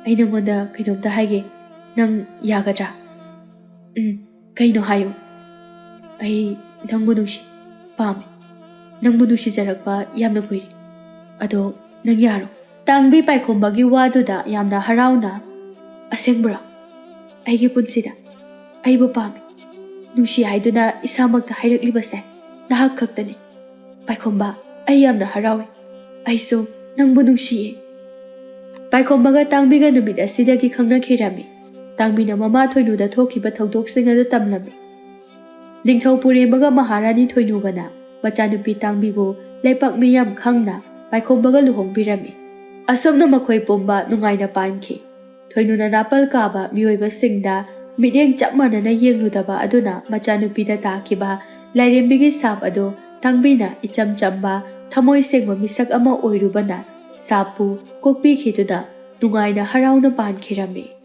ꯑꯩ ꯅꯉꯣꯟꯗ ꯀꯩꯅꯣꯝꯇ ꯍꯥꯏꯒꯦ, ꯅꯪ ꯌꯥꯒꯗ꯭ꯔꯥ?" "ꯎꯝ, ꯀꯩꯅꯣ ꯍꯥꯏꯌꯨ꯫" "ꯑꯩ ꯅꯪꯕꯨ ꯅꯨꯡꯁꯤ, ꯄꯥꯝꯃꯤ꯫ ꯅꯪꯕꯨ ꯅꯨꯡꯁꯤꯖꯔꯛꯄ ꯌꯥꯝꯅ ꯀꯨꯏꯔꯦ꯫ ꯑꯗꯣ ꯅꯪ ꯌꯥꯔꯣ?" ꯇꯥꯡꯕꯤ ꯄꯥꯏꯈꯣꯝꯕꯒꯤ ꯋꯥꯗꯨꯗ ꯌꯥꯝꯅ ꯍꯔꯥꯎꯅ, "ꯑꯁꯦꯡꯕꯔꯣ? ꯑꯩꯒꯤ ꯄꯨꯟꯁꯤꯗ ꯑꯩꯕꯨ ꯄꯥꯝꯃꯤ, ꯅꯨꯡꯁꯤ ꯍꯥꯏꯗꯨꯅ ꯏꯁꯥꯃꯛꯇ ꯍꯥꯏꯔꯛꯂꯤꯕꯁꯦ ꯅꯍꯥꯛ ꯈꯛꯇꯅꯤ꯫ ꯄꯥꯏꯈꯣꯝꯕ, ꯑꯩ ꯌꯥꯝꯅ ꯍꯔꯥꯎꯏ꯫ ꯑꯩꯁꯨ ꯅꯪꯕꯨ ꯅꯨꯡꯁꯤꯌꯦ꯫" ꯄꯥꯏꯈꯣꯝꯕꯒ ꯇꯥꯡꯕꯤꯒ ꯅꯨꯃꯤꯠ ꯑꯁꯤꯗꯒꯤ ꯈꯪꯅꯈꯤꯔꯝꯃꯤ꯫ ꯇꯥꯡꯕꯤꯅ ꯃꯃꯥ ꯊꯣꯏꯅꯨꯗ ꯊꯣꯛꯈꯤꯕ ꯊꯧꯗꯣꯛꯁꯤꯡ ꯑꯗꯨ ꯇꯝꯂꯝꯃꯤ꯫ ꯅꯤꯡꯊꯧ ꯄꯨꯔꯦꯝꯕꯒ ꯃꯍꯥꯔꯥꯅꯤ ꯊꯣꯏꯅꯨꯒꯅ ꯃꯆꯥꯅꯨꯄꯤ ꯇꯥꯡꯕꯤꯕꯨ ꯂꯩꯄꯥꯛ ꯃꯤꯌꯥꯝ ꯈꯪꯅ ꯄꯥꯏꯈꯣꯝꯕꯒ ꯂꯨꯍꯣꯡꯕꯤꯔꯝꯃꯤ꯫ ꯑꯁꯨꯝꯅ ꯃꯈꯣꯏ ꯄꯨꯝꯕ ꯅꯨꯡꯉꯥꯏꯅ ꯄꯥꯟꯈꯤ꯫ ꯊꯣꯏꯅꯨꯅ ꯅꯥꯄꯜ ꯀꯥꯕ ꯃꯤꯑꯣꯏꯕꯁꯤꯡꯗ ꯃꯤꯠꯌꯦꯡ ꯆꯞ ꯃꯥꯟꯅꯅ ꯌꯦꯡꯂꯨꯗꯕ ꯑꯗꯨꯅ ꯃꯆꯥꯅꯨꯄꯤꯗ ꯇꯥꯈꯤꯕ ꯂꯥꯏꯔꯦꯝꯕꯤꯒꯤ ꯁꯥꯞ ꯑꯗꯨ ꯇꯥꯡꯕꯤꯅ ꯏꯆꯝ ꯆꯝꯕ, ꯊꯃꯣꯏ ꯁꯦꯡꯕ ꯃꯤꯁꯛ ꯑꯃ ꯑꯣꯏꯔꯨꯕꯅ ꯁꯥꯞꯄꯨ ꯀꯣꯛꯄꯤꯈꯤꯗꯨꯅ ꯅꯨꯡꯉꯥꯏꯅ ꯍꯔꯥꯎꯅ ꯄꯥꯟꯈꯤꯔꯝꯃꯤ꯫